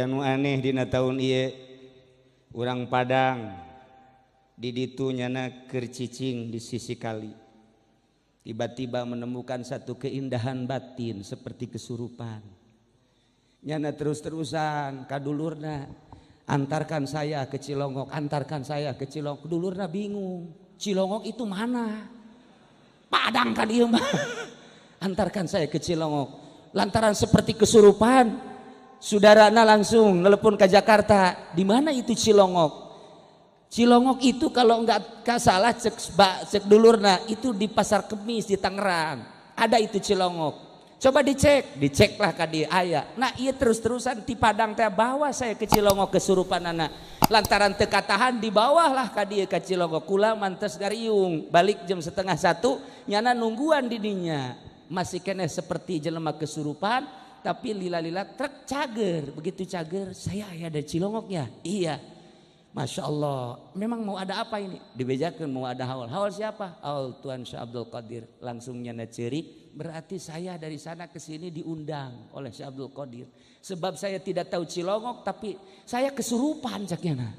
Aya nu aneh dina taun ieu urang Padang di ditu nyana keur cicing di sisi kali. Tiba-tiba menemukan satu keindahan batin seperti kesurupan. Nyana terus-terusan kadulurna, antarkan saya ke Cilongok, antarkan saya ke Cilongok. Dulurna bingung, Cilongok itu mana? Padang kan ieu mah. Antarkan saya ke Cilongok. Lantaran seperti kesurupan, saudarana langsung telepon ke Jakarta, di mana itu Cilongok? Cilongok itu kalau enggak salah cek dulurna itu di Pasar Kemis di Tangerang. Ada itu Cilongok. Coba dicek, diceklah ka dieu aya. Nah, ieu terus-terusan di Padang teh bawa saya ke Cilongok kesurupan anak. Lantaran teu katahan dibawahlah ka dieu ka Cilongok. Kula mantes gariung, balik jam 12:30 nyana nungguan di dinya. Masih keneh seperti jelema kesurupan, tapi lila-lila truk cager. Begitu cager, saya aya ada Cilongoknya. Iya. Masya Allah, memang mau ada apa ini? Dibejakan mau ada haul. Haul siapa? Haul Tuan Syekh Abdul Qadir. Langsung nyana cerik, berarti saya dari sana ke sini diundang oleh Syekh Abdul Qadir. Sebab saya tidak tahu Cilongok, tapi saya kesurupan cak nyana.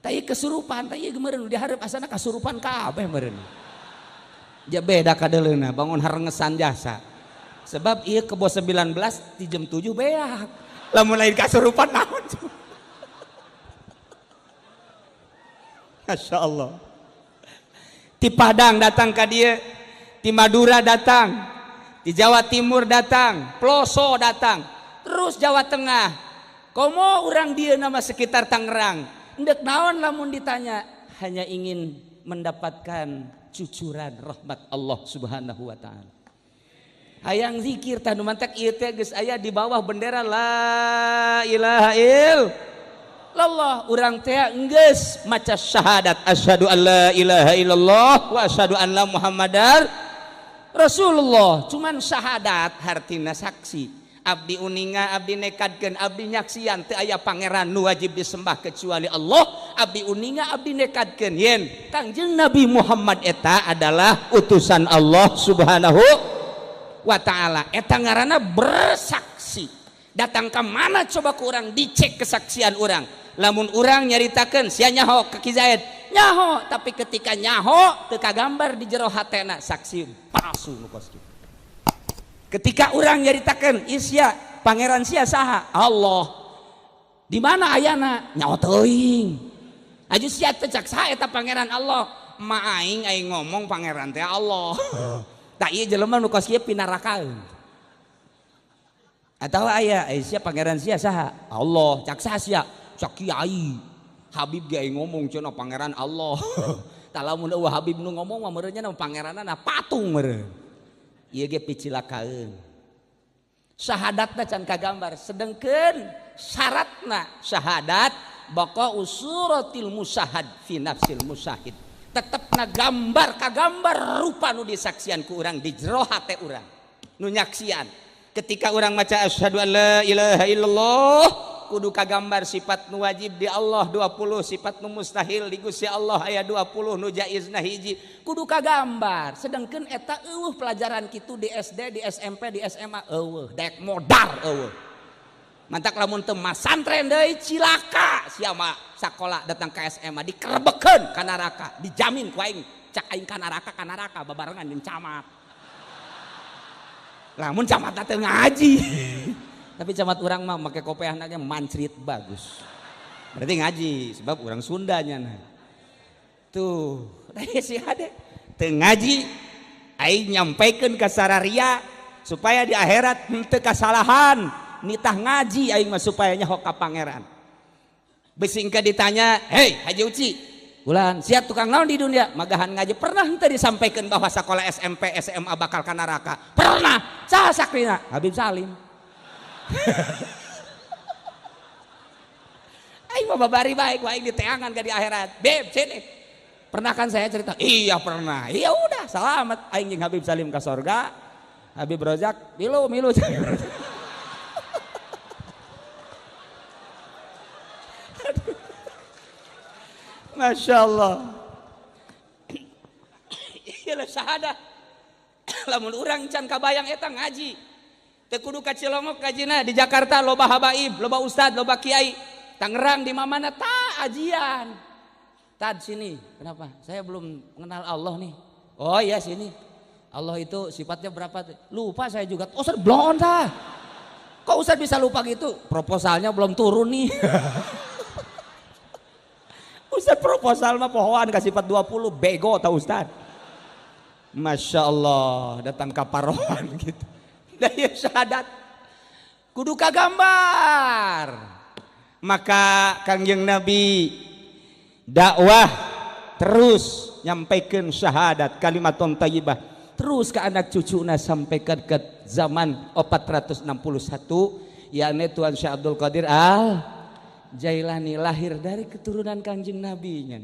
Tapi kesurupan, tapi meureun dihareup asana kasurupan kabeh meureun. Ja beda kadeleuna, bangun harengesan jasa. Sebab ieu kebo 19 di jam 7 beak. Lamun lain kasurupan naon? Masya Allah. Di Padang datang ke dia, di Madura datang, di Jawa Timur datang, Ploso datang, terus Jawa Tengah. Komo orang dia nama sekitar Tangerang. Ndek naon lamun ditanya, hanya ingin mendapatkan cucuran rahmat Allah Subhanahu wa taala. Hayang zikir tah nu mantak ieu teh geus aya di bawah bendera la ilaha illallah. Urang teh enggeus maca syahadat asyhadu an la ilaha illallah wa asyhadu anna Muhammadar Rasulullah. Cuman syahadat hartina saksi. Abdi uninga, abdi nekadkeun, abdi nyaksian teu aya pangeran nu wajib disembah kecuali Allah. Abdi uninga, abdi nekadkeun yen Kangjeng Nabi Muhammad eta adalah utusan Allah Subhanahu wa taala. Eta ngaranna bersaksi. Datang ke mana coba ku urang dicek kesaksian urang. Lamun urang nyaritakeun sia nyaho ke Ki Zaid, nyaho, tapi ketika nyaho teu kagambar di jero hatena saksi palsu nu kos kitu. Ketika urang nyaritakeun sia pangeran sia saha? Allah. Di mana ayana? Nyaho teuing. Aju sia teh cak saha eta pangeran Allah? Ma aing aing ngomong pangeran teh Allah. Tah ieu jelema nu kos kieu pinarakaeun. Atau aya sia pangeran sia saha? Allah. Cak saha sia? Cak kiai. Habib ge ngomong cenah pangeran Allah. Tah lamun eueuh Habib nu ngomong mah meureun nya pangeranna patung meureun. Ieu ge picilakaeun. Syahadatna can kagambar, sedengkeun syaratna syahadat baqa usuratil musahad fi nafsil musahid. Tetepna gambar kagambar rupa nu disaksian ku urang di jero hate urang. Nu nyaksian. Ketika orang maca asyhadu an la ilaha illallah kudu kagambar sifat nu wajib di Allah 20, sifat nu mustahil di Gusti Allah aya 20, nu jaizna hiji, kudu kagambar. Sedangkan eta eueuh pelajaran kitu di SD, di SMP, di SMA eueuh, daek modar eueuh. Mantak lamun teu masantren deui cilaka sia mah sakola datang ka SMA dikerebekeun ka neraka, dijamin ku aing cak aing ka neraka babarengan jeung camat. Lamun camat teh ngaji. Tapi camat urang mah make kopeahna ge mancrit bagus. Berarti ngaji sebab urang Sunda nya. Tuh, si hade teu ngaji aing nyampaikeun ka sararia supaya di akhirat henteu kasalahan. Nitah ngaji aing mah supaya nyaho ka pangeran. Bisi engke ditanya, "Hei, Haji Uci, bulan siap tukang naon di dunia?" Magahan ngaji pernah henteu disampaikan bahwa sekolah SMP, SMA bakal ka neraka? Pernah. Saha sakrina? Habib Salim. Aing mah babari baik, aing diteangan ka di akhirat. Beb, sini. Pernah kan saya cerita? Iya pernah. Iya udah, selamat. Aing jeung Habib Salim ka sorga. Habib Rozak milu milu. Masya Allah. Iyalah syahadah. Lamun urang can kabayang eta ngaji. Teu kudu ka Cilongok kajina di Jakarta loba habaib, loba ustad, loba kiai. Tangerang di mana ta ajian. Tad sini, kenapa? Saya belum mengenal Allah nih. Oh iya sini. Allah itu sifatnya berapa? Lupa saya juga. Oh, Ustaz blon tah. Kok Ustaz bisa lupa gitu? Proposalnya belum turun nih. Ustaz proposal mah pohoan kasih sifat 20, bego tau Ustaz. Masya Allah, datang kaparohan gitu. Daya syahadat. Kudu kagambar. Maka Kangjeng Nabi dakwah terus nyampaikan syahadat kalimatun thayyibah terus ke anak cucuna sampai ke zaman 461 yakni Tuan Syekh Abdul Qadir Al Jailani lahir dari keturunan Kangjeng Nabi nya.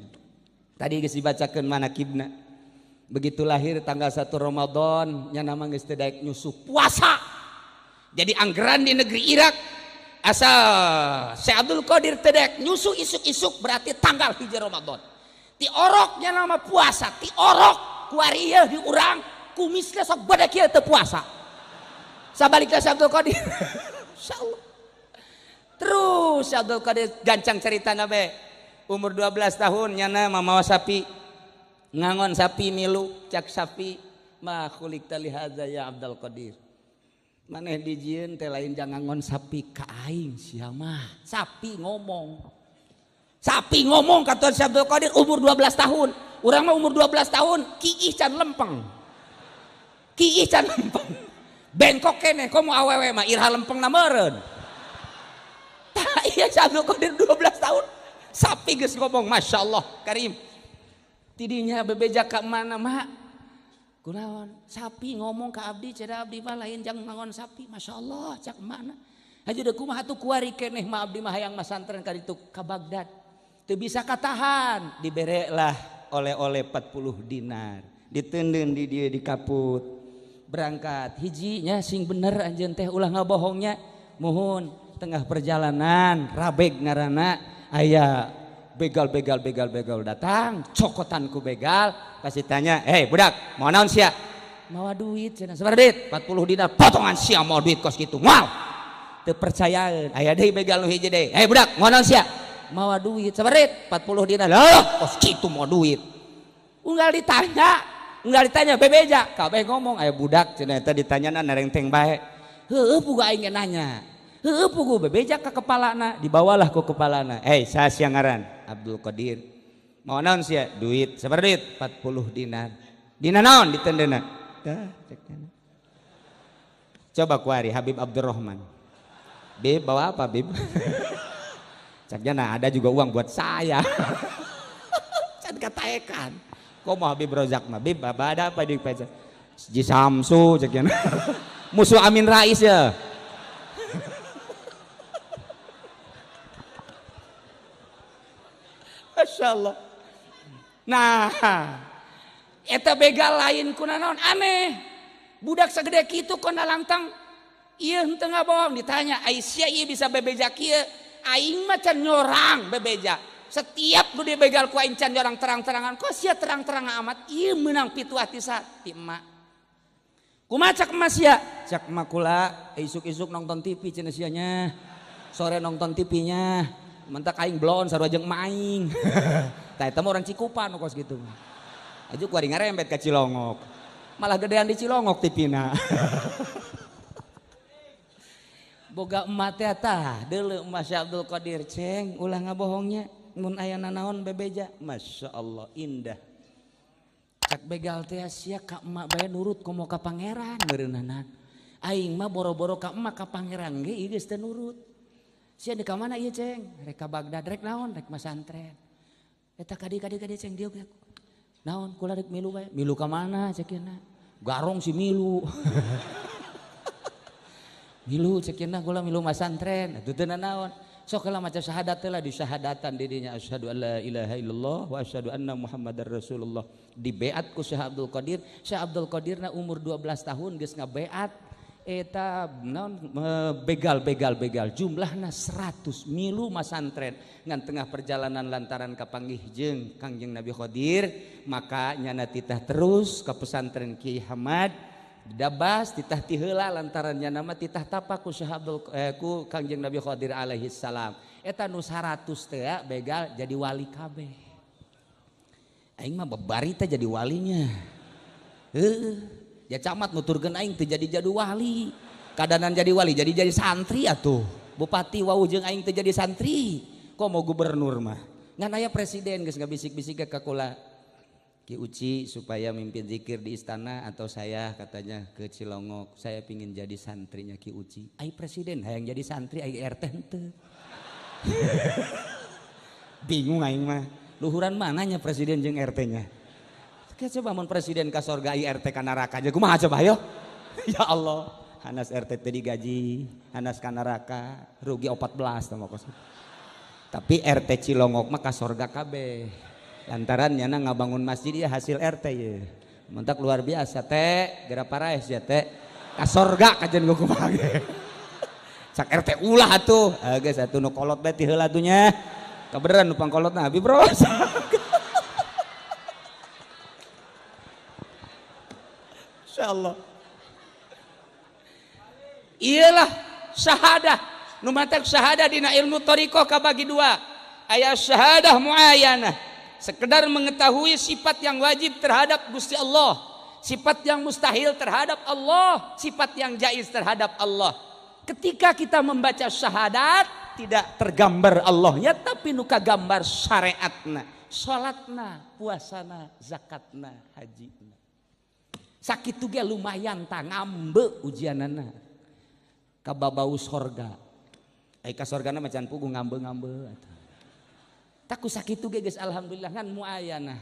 Tadi geus dibacakeun manakibna. Begitu lahir tanggal 1 Ramadan nya nama geus teu daek nyusuh puasa. Jadi anggaran di negeri Irak asal Syekh Abdul Qadir teu daek nyusuh isuk-isuk berarti tanggal 1 Ramadan. Ti oroknya nama puasa, ti orok kuari ieu di urang kumisna sok bade kieu teu puasa. Sabalikna Syekh Abdul Qadir. Insyaallah. Terus Syekh Abdul Qadir gancang ceritana be. Umur 12 tahun nyana mamawa sapi. Ngangon sapi milu cak sapi ma khuliqta li hadza ya Abdul Qadir. Maneh dijieun teh lain jang ngangon sapi ka aing sia mah. Sapi ngomong. Sapi ngomong ka Tuan Syekh Abdul Qadir umur 12 tahun. Urang mah umur 12 tahun kiih can lempeng. Kiih can lempeng. Bengkok keneh komo awewe mah iraha lempengna meureun. Tah ieu Syekh Abdul Qadir 12 tahun. Sapi geus ngomong Masya Allah Karim. Tidinya bebeja ka mana mak? Kunaon? Sapi ngomong ka abdi cenah abdi mah lain jang ngangon sapi. Masya Allah cak mana? Hayu deui kumaha atuh kuari keneh mah abdi mah hayang masantren ka ditu ka Baghdad. Teu bisa katahan, diberelah oleh-oleh 40 dinar. Diteundeun di dieu di kaput. Berangkat hijinya sing bener anjeun teh ulah ngabohongnya. Muhun tengah perjalanan rabeg ngaranna aya begal datang cokotan ku begal kasih tanya, "Hei budak, mau naon sia?" "Mawa duit cenah." "Sabaraha duit?" 40 dinar. "Potongan sia mau duit kos kitu." Moal. Teu percayaan. Aya deui begal nu hiji deui. "Hei budak, mau naon sia?" "Mawa duit." "Sabaraha duit?" 40 dinar. "Loh, kos kitu mau duit." Unggal ditanya bebeja, kabeh ngomong aya budak cenah eta ditanyana narengteng bae. Heueuh pugu aing ge nanya. Heueuh pugu bebeja ka kepalana, dibawalah ku kepalana. "Hei, saha sia ngaran?" "Abdul Qadir." "Mau naon sia?" "Duit." "Sabaraha duit?" 40 dinar. "Dina naon ditendeuna?" Tah, cek. Coba kuari Habib Abdurrahman. "Bib, bawa apa, Bib?" Caknya nah ada juga uang buat saya. Can kataekan. Kok mau Habib Rozak mah? Bib, apa ada apa di pecah? Ji Samsu caknya. Musuh Amin Rais ya. Masya Allah. Nah, eta begal lain kuna naon aneh. Budak segede kitu kona lantang ieu henteu ngabohong ditanya, "Ai sia ieu bisa bebeja kieu?" Aing mah can nyorang bebeja. Setiap nu dibegal ku aing can nyorang terang-terangan. Kok sia terang-terang amat? Ieu meunang pituah ti ti emak. Kumaha cak emak sia? Cak emak kula isuk-isuk nonton TV cenah sia nya. Sore nonton TV-nya. Mentak aing blon sarua jeung emak aing. Tah eta mah orang Cikupa nu kos kitu. Aju kuari ngarembet ka Cilongok. Malah gedean di Cilongok TV-na. Boga emak teh tah deuleu emak Syekh Abdul Qadir ceng ulah ngabohongnya mun aya nanaon bebeja. Masya Allah indah. Cak begal teh sia ka emak bae nurut komo ka pangeran meureunana. Aing mah boro-boro ka emak ka pangeran ge ieu geus teu nurut. Sia di ka mana ieu ceng? Rek ka Baghdad rek naon? Rek masantren. Eta kadi-kadi kadi ceng dieu naon kula rek milu bae. Milu ka mana cek yeuna? Garong si milu. Milu cek yeuna kula milu masantren. Atuh teu naon? Sok lah maca syahadat lah di syahadatan didinya asyhadu alla ilaha illallah wa asyhadu anna muhammadar rasulullah. Dibeat ku Syekh Abdul Qadir. Syekh Abdul Qadirna umur 12 tahun geus ngabeat eta naon begal jumlahna 100 milu masantren ngan tengah perjalanan lantaran kapanggih jeung Kangjeng Nabi Khadir maka nyana titah terus ke pesantren Kiai Hamad Dabas titah ti heula lantaran nya nama titah tapak ku Syekh Abdul ku Kangjeng Nabi Khadir alaihi salam. Eta nu 100 teh begal jadi wali kabeh. Aing mah bebari teh jadi walinya. Heuh, ya camat nuturkeun aing teu jadi wali. Kadanan jadi wali jadi santri atuh. Bupati wau jeung aing teu jadi santri. Kok mau gubernur mah. Ngan aya presiden geus ngabisik-bisik ka kula. Ki Uci supaya mimpin zikir di istana atau saya katanya ke Cilongok, saya pingin jadi santrinya Ki Uci. Ai presiden hayang jadi santri ai RT henteu. Bingung aing mah. Luhuran mananya presiden jeung RT-nya? Coba mun presiden ka sorga ai RT ka neraka aja kumaha coba ayo. Ya Allah, hanas RT teh digaji, hanas ka neraka, rugi 14 tah kos. Tapi RT Cilongok mah ka sorga kabeh. Lantaran nyana ngabangun masjid ya hasil RT ya. Mentak luar biasa teh, geura paraes ya teh. Ka sorga kajen gua kumaha ge. Cak RT ulah atuh. Geus atuh nu kolot bae ti heula atuh nya. Kabeneran nu pangkolotna abi bro. Insyaallah. Iyalah syahadah. Nu matak syahadah dina ilmu thariqah kabagi dua. Aya syahadah muayyanah, sekedar mengetahui sifat yang wajib terhadap Gusti Allah, sifat yang mustahil terhadap Allah, sifat yang jaiz terhadap Allah. Ketika kita membaca syahadat tidak tergambar Allahnya, tapi nu kagambar syariatna, salatna, puasana, zakatna, hajina. Sakitu ge lumayan ta ngambe ujianana. Kababau sorga. Ai ka sorgana mah can puguh ngambe-ngambe atuh. Taku sakitu ge geus alhamdulillah ngan muayanah.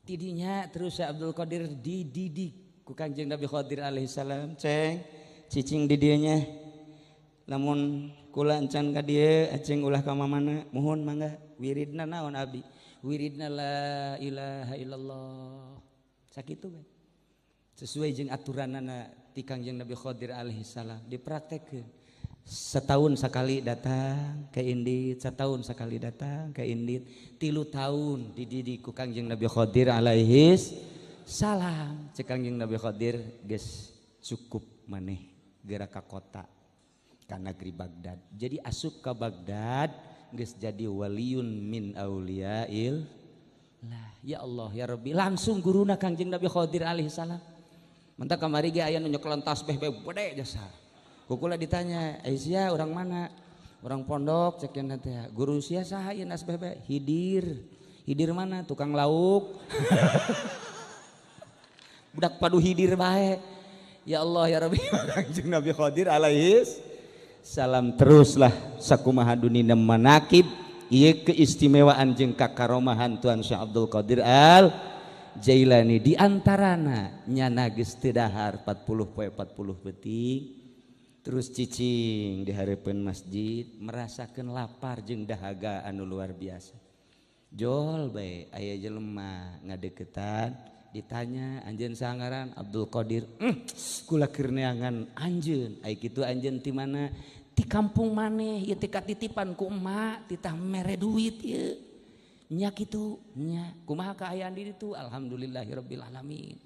Tidinya terus Syekh Abdul Qadir dididik ku Kangjeng Nabi Khadir alaihi salam, ceng cicing di dieu nya. Lamun kula encan ka dieu aceng ulah ka mamana, muhun mangga wiridna naon abdi? Wiridna la ilaha illallah. Sakitu we. Sesuai jeung aturanana ti Kangjeng Nabi Khadir alaihi salam dipraktekkeun. Setahun sekali datang ke Indit, setahun sekali datang ke Indit, 3 tahun dididik ku Kangjeng Nabi Khadir alaihi salam. Cek Kangjeng Nabi Khadir geus cukup maneh geura ka kota ka negeri Baghdad. Jadi asup ka Baghdad geus jadi waliyun min auliyail lah. Ya Allah ya Rabbi, langsung guruna Kangjeng Nabi Khadir alaihi salam. Mentak kamari ge aya nu nyekelan tasbih bae gede jasa. Kukula ditanya, "Aisyah orang mana?" "Orang pondok," cek cenah teh. "Guru sia saha ieu nasbeh bae?" "Hidir." "Hidir mana?" "Tukang lauk." Budak padu hidir bae. Ya Allah ya Rabbi, Kangjeng Nabi Khadir alaihi salam teruslah sakumaha dunina manakib ieu keistimewaan jeung kakaromahan Tuan Syekh Abdul Qadir Al Jailani. Di antarana nyana geus teu dahar 40 poe 40 peuting. Terus cicing di hareupeun masjid merasakeun lapar jeung dahaga anu luar biasa. Jol bae aya jelema ngadeukeutan ditanya anjeun sangaran Abdul Qadir. Kula keur neangan anjeun. Ai kitu anjeun ti mana? Ti kampung maneh ieu teh katitipan ku emak titah mere duit ieu. Nya kitu nya. Kumaha kaayaan di ditu? Alhamdulillahirabbil alamin.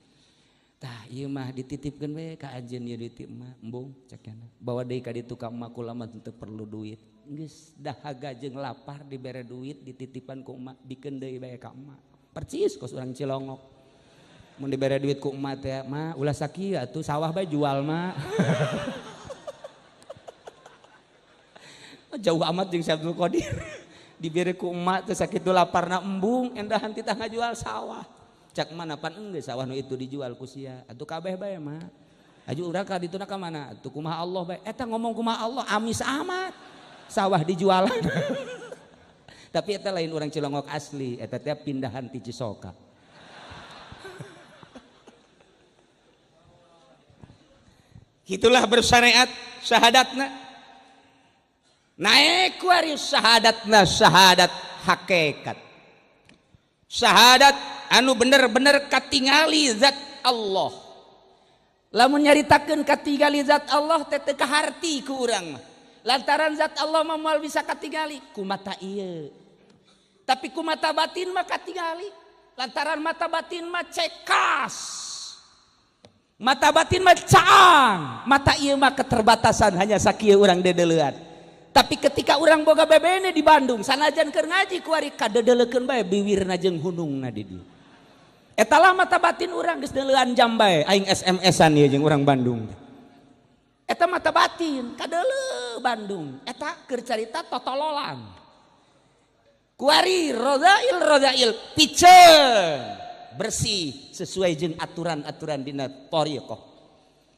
Tah ieu mah dititipkeun we ka anjeun ieu duit emak, embung cek nya. Bawa deui ka ditu ka emak kula mah teu perlu duit. Geus dahaga jeung lapar dibere duit dititipan ku emak, bikeun deui bae ka emak. Percis kos urang Cilongok. Mun dibere duit ku emak teh, mah ulah sakieu atuh sawah bae jual mah. Jauh amat jeung Syekh Abdul Qadir. Dibere ku emak teh sakitu laparna embung endahan titah ngajual sawah. Cak mana pan enggeus sawah nu itu dijual ku sia atuh kabeh bae mah. Aju urang ka dituna ka mana? Atuh kumaha Allah bae. Eta ngomong kumaha Allah amis amat. Sawah dijualan. Tapi eta lain urang Cilongok asli, eta teh pindahan ti Cisoka. Itulah bersyariat syahadatna. Naik kuari syahadatna syahadat hakikat. Syahadat anu bener-bener katingali zat Allah. Lamun nyaritakeun katingali zat Allah teh teu kaharti ku urang mah. Lantaran zat Allah mah moal bisa katingali ku mata ieu. Tapi ku mata batin mah katingali. Lantaran mata batin mah cekas. Mata batin mah caang, mata ieu mah keterbatasan hanya sakieu urang dedeleuan. Tapi ketika urang boga bebene di Bandung, sanajan keur ngaji kuari kadedeleukeun bae biwirna jeung hunungna di dieu. Eta lah mata batin urang geus deuleuan jam bae aing SMS-an ieu jeung urang Bandung. Eta mata batin kadeuleu Bandung, eta keur carita totololan. Kuari rodail rodail piceun bersih sesuai jeung aturan-aturan dina thariqah.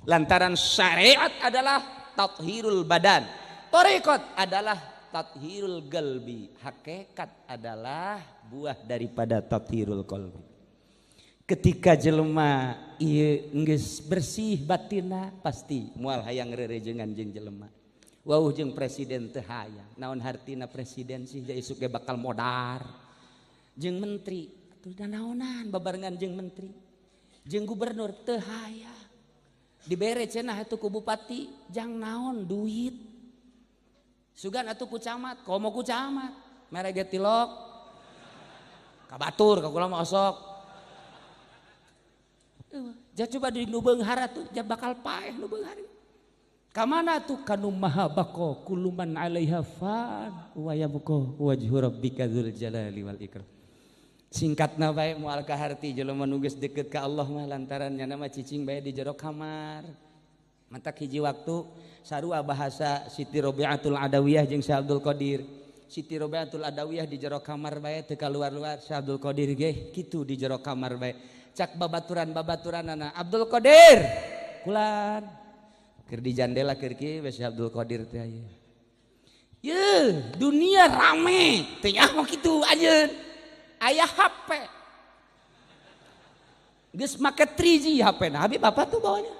Lantaran syariat adalah tathirul badan, thariqat adalah tathirul qalbi, hakikat adalah buah daripada tathirul qalbi. Ketika jelema ieu geus bersih batinna pasti moal hayang rerejengan jeung jelema. Wauh jeung presiden teu hayang, naon hartina presiden sih ja isuk ge bakal modar. Jeung menteri atuh naonan babarengan jeung menteri. Jeung gubernur teu hayang. Dibere cenah atuh ku bupati jang naon duit. Sugan atuh ku camat, komo ku camat, mere ge tilok. Ka batur ka kula mah osok. Ja coba di nu beunghar atuh ja bakal paeh nu beunghar. Ka mana tuh kanu maha baqo kullu man 'alaiha fan wa yabqa wajhu rabbika dzul jalali wal ikram. Singkatna bae moal kaharti jelema nu geus deukeut ka Allah mah lantaran nya mah cicing bae di jero kamar. Mantak hiji waktu sarua bahasa Siti Robiatul Adawiyah jeung Syekh Abdul Qadir. Siti Robiatul Adawiyah di jero kamar bae teu kaluar-luar, Syekh Abdul Qadir ge kitu di jero kamar bae. Cak babaturan-babaturanana Abdul Qadir kulan keur di jandela keur kieu we Syekh Abdul Qadir teh aya. Yeuh, dunia rame teh nyaho kitu anjeun. Aya HP. Geus make 3G HP na Habib apa tuh bawanya?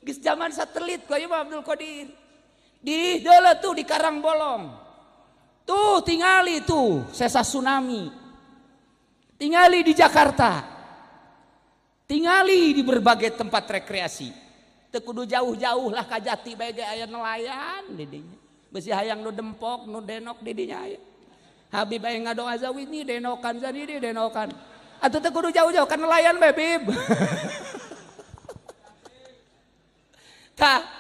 Geus zaman satelit ku ieu mah Abdul Qadir. Di deuleu tuh di Karangbolong. Tuh tingali tuh sesa tsunami. Tingali di Jakarta. Tingali di berbagai tempat rekreasi. Teu kudu jauh-jauh lah ka Jati bae ge aya nelayan di dinya. Besi hayang nu dempok, nu denok di dinya aya. Habib aya ngadoa zawini denokan zani denokan. Atuh teu kudu jauh-jauh ka nelayan bae Bib. Tah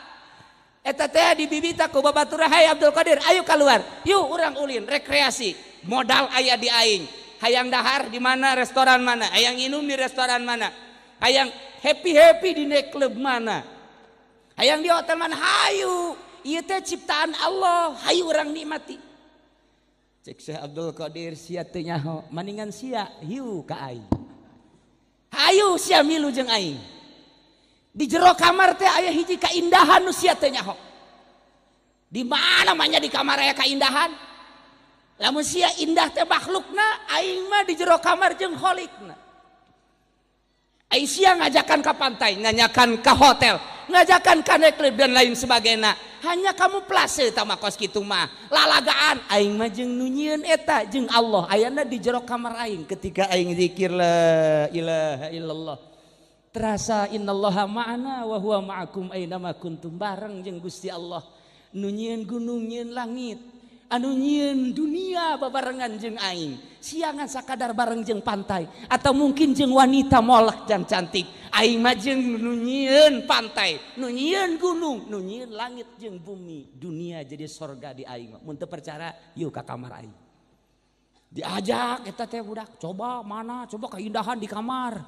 eta teh dibibita ku babatur hai Abdul Qadir, ayo keluar. Yuk urang ulin rekreasi. Modal aya di aing. Hayang dahar di mana, restoran mana, hayang minum di restoran mana, hayang happy-happy di nightclub mana, hayang di hotel mana, hayu. Ieu teh ciptaan Allah, hayu urang nikmati. Cek Syekh Abdul Qadir sia teu nyaho, maningan sia hiu ka aing. Hayu sia milu jeung aing. Di jero kamar teh aya hiji kaindahan nu sia teu nyaho. Di mana mah di kamar aya kaindahan? Lamun sia indah teh makhlukna, aing mah di jero kamar jeung kholikna. Aing sia ngajakan ka pantai, nganyakan ka hotel, ngajakan ka nightclub dan lain sebagainya. Hanya kamu plase tama kos kitu mah. Lalagaan aing mah jeung nu nyieun eta jeung Allah ayana di jero kamar aing ketika aing zikir la ilaha illallah. Terasa innallaha ma'ana wa huwa ma'akum aina ma kuntum, bareng jeung Gusti Allah. Nu nyieun gunung, nyieun langit, anu nyieun dunia babarengan jeung aing. Siangan sakadar bareng jeung pantai atau mungkin jeung wanita molek dan cantik. Aing mah jeung nu nyieun pantai, nu nyieun gunung, nu nyieun langit jeung bumi. Dunia jadi sorga di aing. Mun teu percaya, yuk ka kamar aing. Diajak eta teh budak, coba mana, coba keindahan di kamar.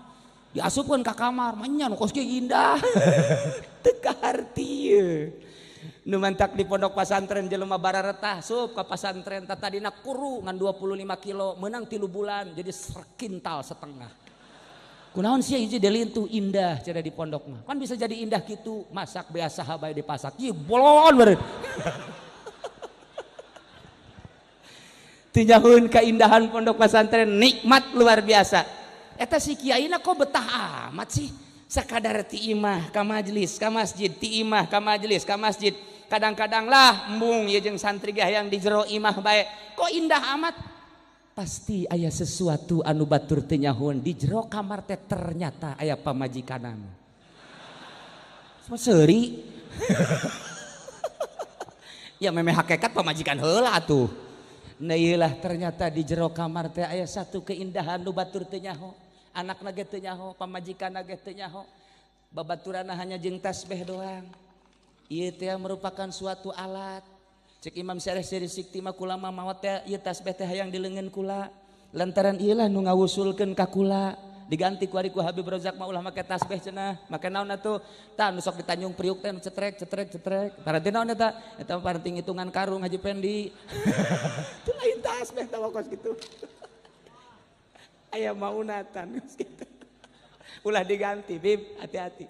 Diasupkeun ka kamar, manya nu kos kieu indah. Teu kaharti ieu. Nu mantak di pondok pasantren jelema bararetah sup ka pasantren tadina kuru ngan 25 kilo menang 3 bulan jadi sekintal setengah. Kunaon sia hiji delintuh indah cenah di pondok mah. Kan bisa jadi indah kitu, masak biasa bae dipasak. Ieu bolon beureun. Teu nyahueun kaindahan pondok pasantren nikmat luar biasa. Eta si kiaina kok betah amat sih. Sakadar ti imah ka majelis, ka masjid, ti imah ka majelis, ka masjid. Kadang-kadang lah embung ieu jeung santri ge hayang di jero imah bae. Kok indah amat? Pasti aya sesuatu anu batur teu nyahoeun di jero kamar teh ternyata aya pamajikanana. Seuri. Ya memeh hakikat pamajikan heula atuh. Nah iyalah ternyata di jero kamar teh aya satu keindahan nu batur teu nyaho. Anakna ge teu nyaho, pamajikanna ge teu nyaho. Babaturanna hanya jeung tasbih doang. Ieu teh merupakan suatu alat. Cek Imam Syarif Siri Sikti mah kula mah maot teh ieu tasbih teh hayang di leungeun kula. Lantaran ieu lah nu ngawusulkeun ka kula. Diganti ku ari ku Habib Rozak mah ulah make tasbih cenah. Make naon atuh? Tah nu sok di Tanjung Priuk teh nu cetrek cetrek cetrek. Paranti naon eta? Eta mah paranti ngitungan karung Haji Pendi. Itu lain tasbih tah kos kitu. Aya maunatan kos kitu. Ulah diganti, Bib, hati-hati.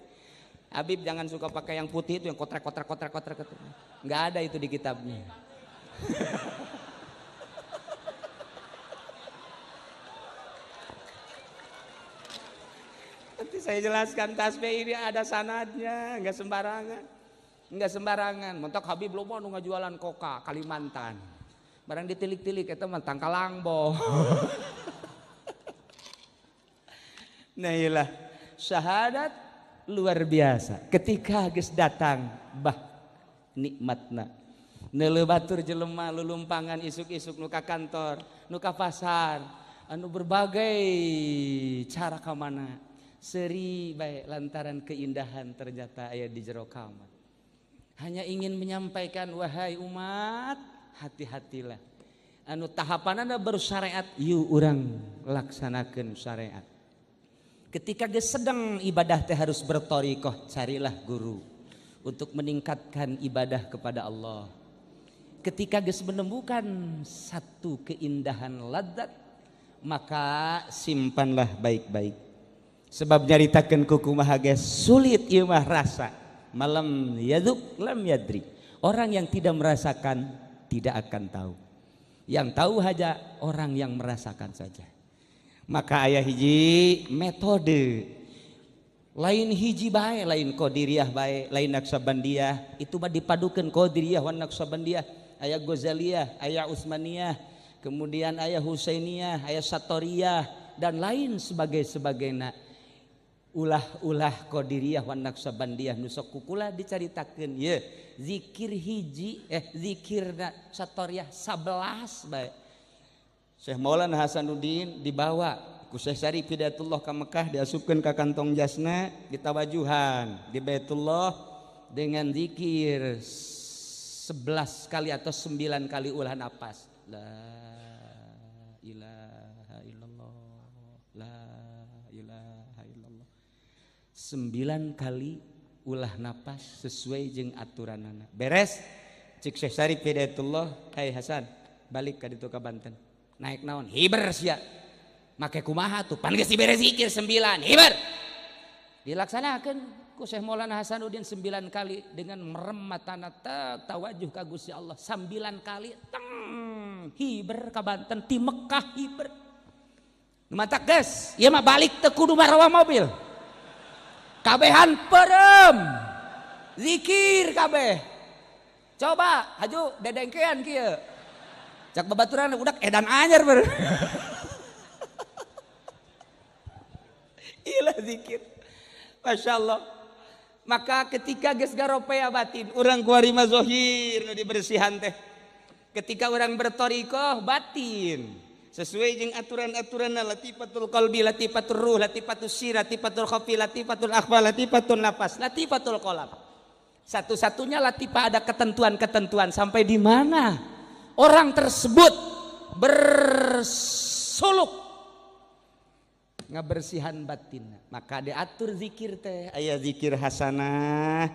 Habib jangan suka pakai yang putih itu yang kotrek kotrek kotrek kotrek. Enggak ada itu di kitabnya. Nanti saya jelaskan tasbih ini ada sanadnya, enggak sembarangan. Enggak sembarangan. Mentok Habib loba nu ngajualan koka Kalimantan. Barang ditilik-tilik eta mah tangkalangbo. Nah iyalah, syahadat luar biasa. Ketika geus datang bah nikmatna. Neuleuh batur jelema lulumpangan isuk-isuk nu ka kantor, nu ka pasar, anu berbagai cara ka mana. Seri baik lantaran keindahan ternyata aya di jero kamar. Hanya ingin menyampaikan wahai umat, hati-hatilah. Anu tahapanana baru syariat, yuk urang laksanakeun syariat. Ketika geus sedang ibadah teh harus berthariqah, carilah guru untuk meningkatkan ibadah kepada Allah. Ketika geus menemukan satu keindahan ladzat, maka simpanlah baik-baik. Sebab nyaritakeun ku kumaha ge sulit ieu mah rasa. Malam yadzuk lam yadri. Orang yang tidak merasakan tidak akan tahu. Yang tahu hanya orang yang merasakan saja. Maka aya hiji metode. Lain hiji bae, lain qadiriyah bae, lain naqsabandiyah, itu mah dipadukeun qadiriyah wan naqsabandiyah, aya Ghazaliyah, aya Utsmaniyah, kemudian aya Husainiyah, aya Satoriyah dan lain sebagainya. Ulah-ulah qadiriyah wan naqsabandiyah nu sok kukula dicaritakeun ye zikir hiji zikir satoriyah 11 bae. Syekh Maulana Hasanuddin dibawa ku Syekh Syarif Hidayatullah ka Mekah, diasupkeun ka kantong jasna, ditawajuhan di Baitullah dengan zikir 11 kali atau 9 kali ulah napas. La ilaha illallah, la ilaha illallah. 9 kali ulah napas sesuai jeung aturanana. Beres cik Syekh Syarif Hidayatullah, "Hai Hasan, balik ka ditu ka Banten." Naik naon? Hiber sia. Make kumaha tuh? Pan geus dibere zikir 9, hiber. Dilaksanakeun ku Syekh Maulana Hasanuddin 9 kali dengan merem matana tawajuh ka Gusti Allah 9 kali teng hiber ka Banten ti Mekah hiber. Nu matak geus, ieu mah balik teu kudu marawa mobil. Kabehan perem. Zikir kabeh. Coba haju dedengkean kieu. Cak babaturan udak edan anyar ber. Ilah zikir. Masya Allah. Maka ketika geus garopea batin, urang kuari mah zohir nu dibersihan teh. Ketika urang berthariqah batin sesuai jeung aturan-aturanna latifatul qalbi, latifatul ruh, latifatul sir, latifatul khafi, latifatul akhfa, latifatul nafas, latifatul qalb. Satu-satunya latifah ada ketentuan-ketentuan sampai di mana orang tersebut bersuluk ngabersihan batin. Maka diatur zikir teh, aya zikir hasanah,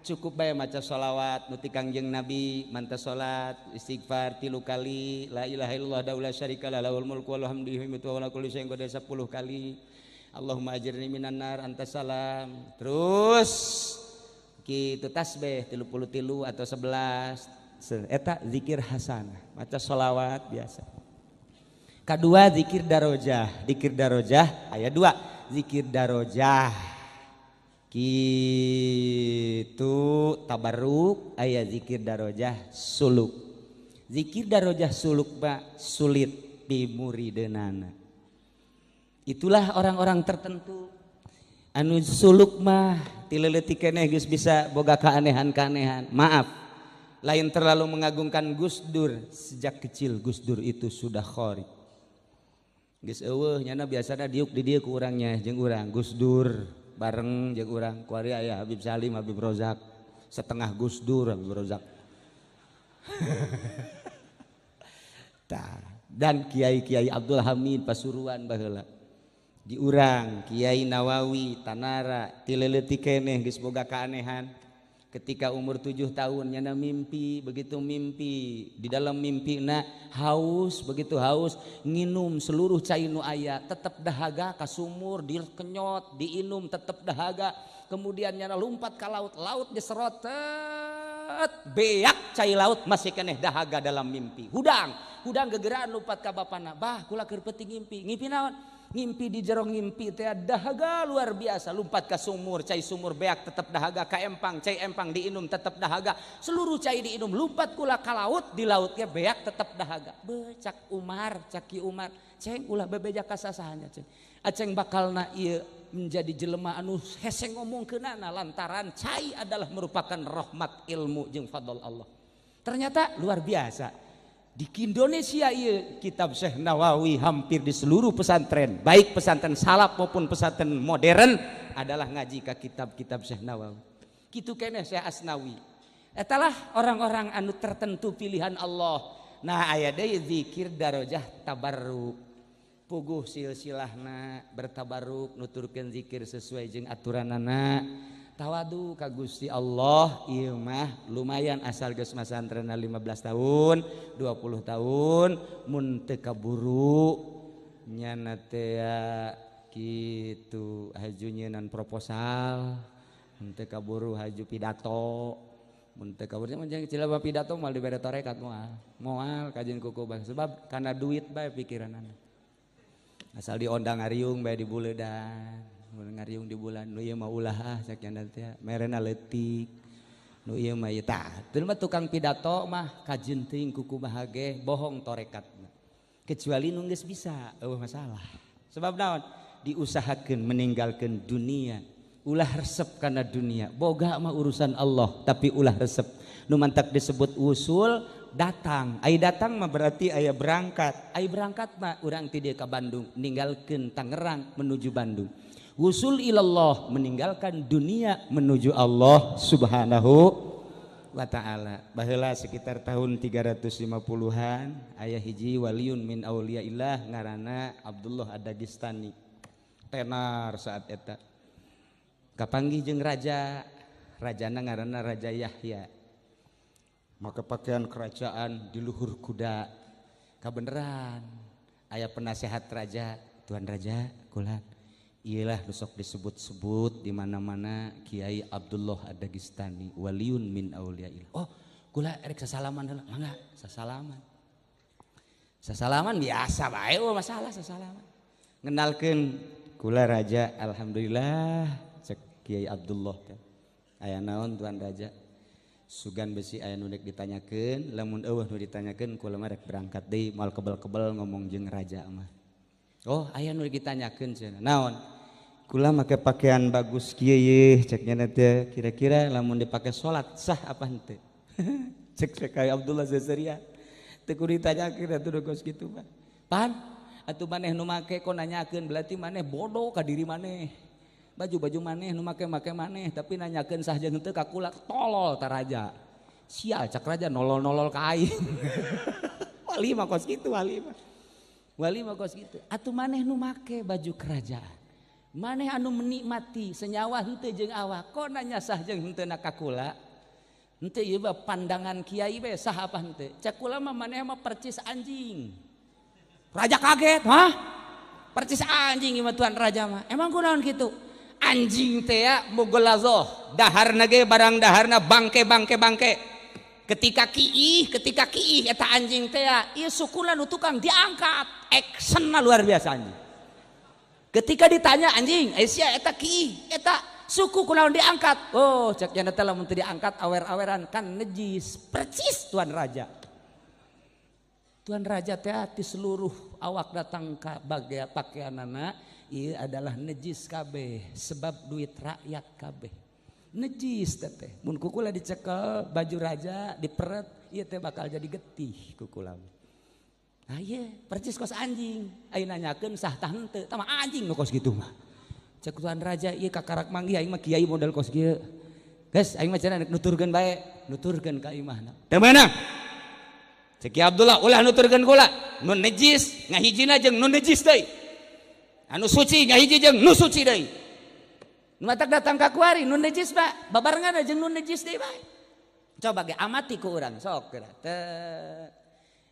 cukup bae maca sholawat nu ti Kangjeng Nabi, manta salat, istighfar 3 kali, la ilaha illallah wa la syarika lah lahul mulku wa lahul hamdu wa ala kulli syai'in qadir 10 kali. Allahumma ajirni minan nar anta salam. Terus kitu tasbih 33 atau 11. Eta zikir hasanah, maca sholawat biasa. Kedua zikir darojah, zikir darojah aya 2, zikir darojah kitu tabarruk, aya zikir darojah suluk. Zikir darojah suluk pak sulit pimurideunana. Itulah orang-orang tertentu anu suluk mah ti leutik keneh geus bisa boga keanehan-keanehan. Maaf, lain terlalu mengagungkan Gus Dur, sejak kecil Gus Dur itu sudah khori. Geus eueuh nyana biasana diuk di dieu ku urangnya jeung urang Gus Dur bareng jeung urang kuari aya Habib Salim, Habib Rozak, setengah Gus Dur Habib Rozak. Tah, dan Kiai-kiai Abdul Hamid Pasuruan baheula. Di urang Kiai Nawawi Tanara ti leutik keneh geus boga keanehan. Ketika umur 7 tahun nyana mimpi, begitu mimpi di dalam mimpina haus, begitu haus nginum seluruh cai nu aya tetep dahaga, ka sumur dikenyot diinum tetep dahaga, kemudian nyana lompat ka laut, laut diserot beak cai laut masih keneh dahaga dalam mimpi. Hudang hudang gegeraan lompat ka bapana, bah kula keur peuting ngimpi. Ngimpi naon? Ngimpi di jero ngimpi teh dahaga luar biasa, lompat ke sumur, cai sumur beak tetap dahaga, ka empang, cai empang diinum tetap dahaga, seluruh cai diinum, lompat kula ka laut, di lautnya beak tetap dahaga. Be cak Umar, cak Ki Umar, ceng ulah bebeja kasasahanya ceng. Aceng bakalna ieu menjadi jelema anu hese ngomongkeunana lantaran cai adalah merupakan rahmat ilmu jeung fadl Allah. Ternyata luar biasa. Di Indonesia iya, kitab Syekh Nawawi hampir di seluruh pesantren, baik pesantren salaf maupun pesantren modern adalah ngaji ke kitab-kitab Syekh Nawawi. Kitu keneh Syekh Asnawi. Etalah orang-orang anu tertentu pilihan Allah. Nah aya deui zikir darajah tabarruk. Puguh silsilahna bertabarruk nuturkeun zikir sesuai jeung aturanana. Tawadu ka Gusti Allah ieu mah lumayan asal geus masantrenna 15 tahun, 20 tahun mun teu kaburu nyana teh kitu haju nyeunan proposal, mun teu kaburu haju pidato, mun teu kaburu mun jeung cilaba pidato moal dibere tarekat moal. Moal kajeun kuku bang sebab kana duit bae pikiranana. Asal diondang ngariung bae dibuledan. Ngariung di bulan nu ieu mah ulah ah cak nya teh merena leutik nu ieu mah ieu tah teu mah tukang pidato mah kajeun teuing kuku bahage bohong torekatna kecuali nu geus bisa eueuh masalah sebab naon diusahakeun meninggalkeun dunia ulah resep kana dunia boga mah urusan Allah tapi ulah resep nu mantak disebut usul datang ai datang mah berarti aya berangkat ai berangkat mah urang ti dieu ka Bandung ninggalkeun Tangerang menuju Bandung. Wusul ilallah meninggalkan dunia menuju Allah Subhanahu wa ta'ala. Baheula sekitar tahun 350-an aya hiji waliun min auliyaillah ngaranna Abdullah Ad-Dagestani. Tenar saat eta. Kapanggih jeung raja, rajana ngaranna Raja Yahya. Maka pakaian kerajaan di luhur kuda. Kabeneran aya penasehat raja, Tuan Raja kula iyalah sok disebut-sebut di mana-mana Kiai Abdullah Ad-Dagestani waliun min auliyaillah. Oh, kula erek sasalaman heula. Mangga, sasalaman. Sasalaman biasa bae eueuh masalah sasalaman. Ngenalkeun kula raja, alhamdulillah cek Kiai Abdullah teh. Aya naon Tuan Raja? Sugan besi aya nu rek ditanyakeun, lamun eueuh nu ditanyakeun kula mah rek berangkat deui moal kebel-kebel ngomong jeung raja mah. Oh, aya nu ditanyakeun cenah. Naon? Kula make pakaian bagus kieu yeuh cek nya teh kira-kira lamun dipake salat sah apa henteu? Cek cek Kiai Abdullah Zezeria. Teu kudu ditanyakeun atuh kos kitu mah. Pan, atuh maneh nu make kok nanyakeun berarti maneh bodoh ka diri maneh. Baju-baju maneh nu make-make maneh tapi nanyakeun sah jeung henteu ka kula tolol ta raja. Sial cak raja nolol-nolol ka aing. Wali mah kos kitu wali mah. Wali mah kos kitu. Atuh maneh nu make baju kerajaan. Maneh anu menikmati senyawa henteu jeung awak kok nanya sah jeung henteu na ka kula. Henteu ieu mah pandangan kiai we sah apa henteu. Cak kula mah maneh mah percis anjing. Raja kaget, hah? Percis anjing ieu mah tuan raja mah. Emang kunaon kitu? Anjing teh ya mughlazoh, daharna ge barang daharna bangke bangke bangke. Ketika kiih eta anjing teh ya, ieu sukuna nu tukang diangkat, actionna luar biasa anjing. Ketika ditanya anjing, sia eta kiih, eta suku kunaon diangkat? Oh, cek nya teh lamun teu diangkat awer-aweran kan najis. Percis tuan raja. Tuan raja teh ti seluruh awak datang ka bagai pakaianana ieu adalah najis kabeh sebab duit rakyat kabeh. Najis teh. Mun kukula dicekel baju raja diperet ieu teh bakal jadi getih kukula. Nah iya, percis kos anjing. Ayo nanyakeun sah tah henteu, tah mah anjing nu kos kitu mah. Cek tuan raja, ieu kakarak manggih aing mah kiai model kos kieu. Geus aing mah cenah nuturkeun bae, nuturkeun ka imahna. Teu meunang. Cek Ki Abdullah ulah nuturkeun kula, nu najis ngahijina jeung nu najis deui. Anu suci ngahiji jeung nu suci deui. Nu matak datang ka kuari nu najis mah babarengan jeung nu najis deui bae. Coba ge amati ku urang sok geura. Teu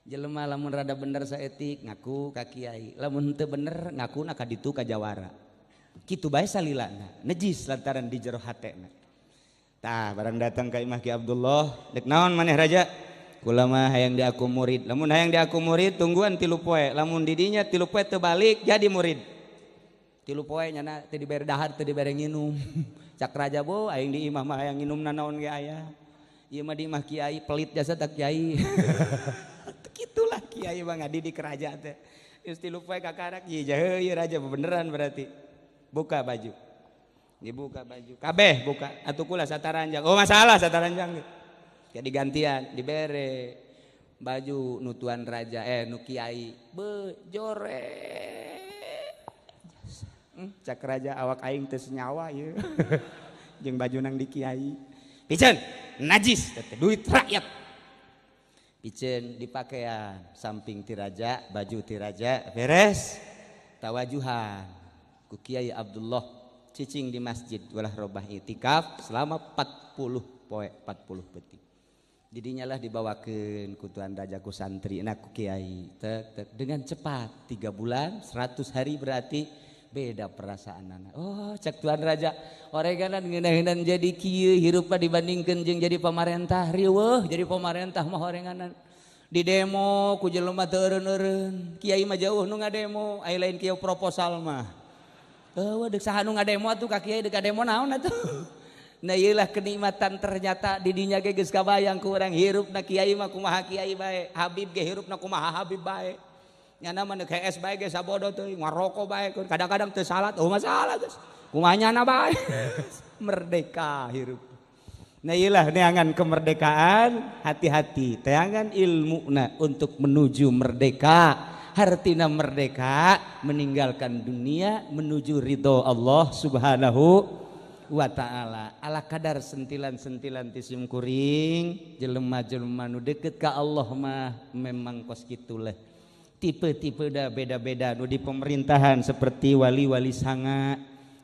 jelema lamun rada bener saetik ngaku ka kiai, lamun henteu bener ngakuna ka ditu ka jawara. Kitu bae salilana, najis lantaran di jero hatena. Tah barang datang ka imah Ki Abdullah, dek naon maneh raja? Kula mah hayang diaku murid. Lamun hayang diaku murid tungguan 3 poe. Lamun di dinya 3 poe teu balik jadi murid. 3 poe nyana teu dibere dahar teu dibere nginum. Cak raja bo aing di imah mah hayang nginum nanaon ge aya. Ieu mah di imah kiai pelit jasa tak kiai. Kitulah kiai mah ngadidik raja teh. Geus 3 poe kakarak ieu jahe ieu raja beneran berarti. Buka baju. Dibuka baju. Kabeh buka. Atuh kula sataranjang. Oh masalah sataranjang. Jadi gantian dibere baju nu tuan raja nu kiai. Be jorek. Cak raja awak aing teu senyawa ieu. Jeung baju nang di kiai. Piceun najis teh duit rakyat. Piceun dipakean samping ti raja, baju ti raja beres. Tawajuhan ku Kiai Abdullah cicing di masjid walah robah itikaf selama 40 poe 40 peuting. Didinya lah dibawakeun ku tuan raja ku santri na ku kiai tek, tek. Dengan cepat 3 bulan 100 hari berarti beda perasaanana. Oh cek tuan raja oreganan ngeunaheunana jadi kieu hirupna dibandingkeun jeung jadi pamarentah riweuh jadi pamarentah mah orenganan. Di demo ku jelema teu eureun-eureun kiai mah jauh nu ngademo ai lain kieu proposal mah. Eueuh deuk saha nu ngademo atuh ka kiai deuk ngademo naon atuh. Nah ieulah kenikmatan ternyata di dinya ge geus kabayang ku urang hirupna kiai mah kumaha kiai bae, habib ge hirupna kumaha habib bae. Nyana mah neuk hees bae ge sabodo teuing, ngaroko bae kadang-kadang teu salat, oh masalah geus. Kumaha nyana bae. Merdeka hirup. Nah ieulah neangan kemerdekaan, hati-hati teangan ilmuna untuk menuju merdeka. Hartina merdeka meninggalkan dunia menuju ridho Allah Subhanahu wa ta'ala. Ala kadar sentilan-sentilan ti sim kuring jelema-jelema nu deket ka Allah mah memang kos kitulah. Tipe-tipe dah beda-beda nu di pemerintahan seperti wali-wali sanga,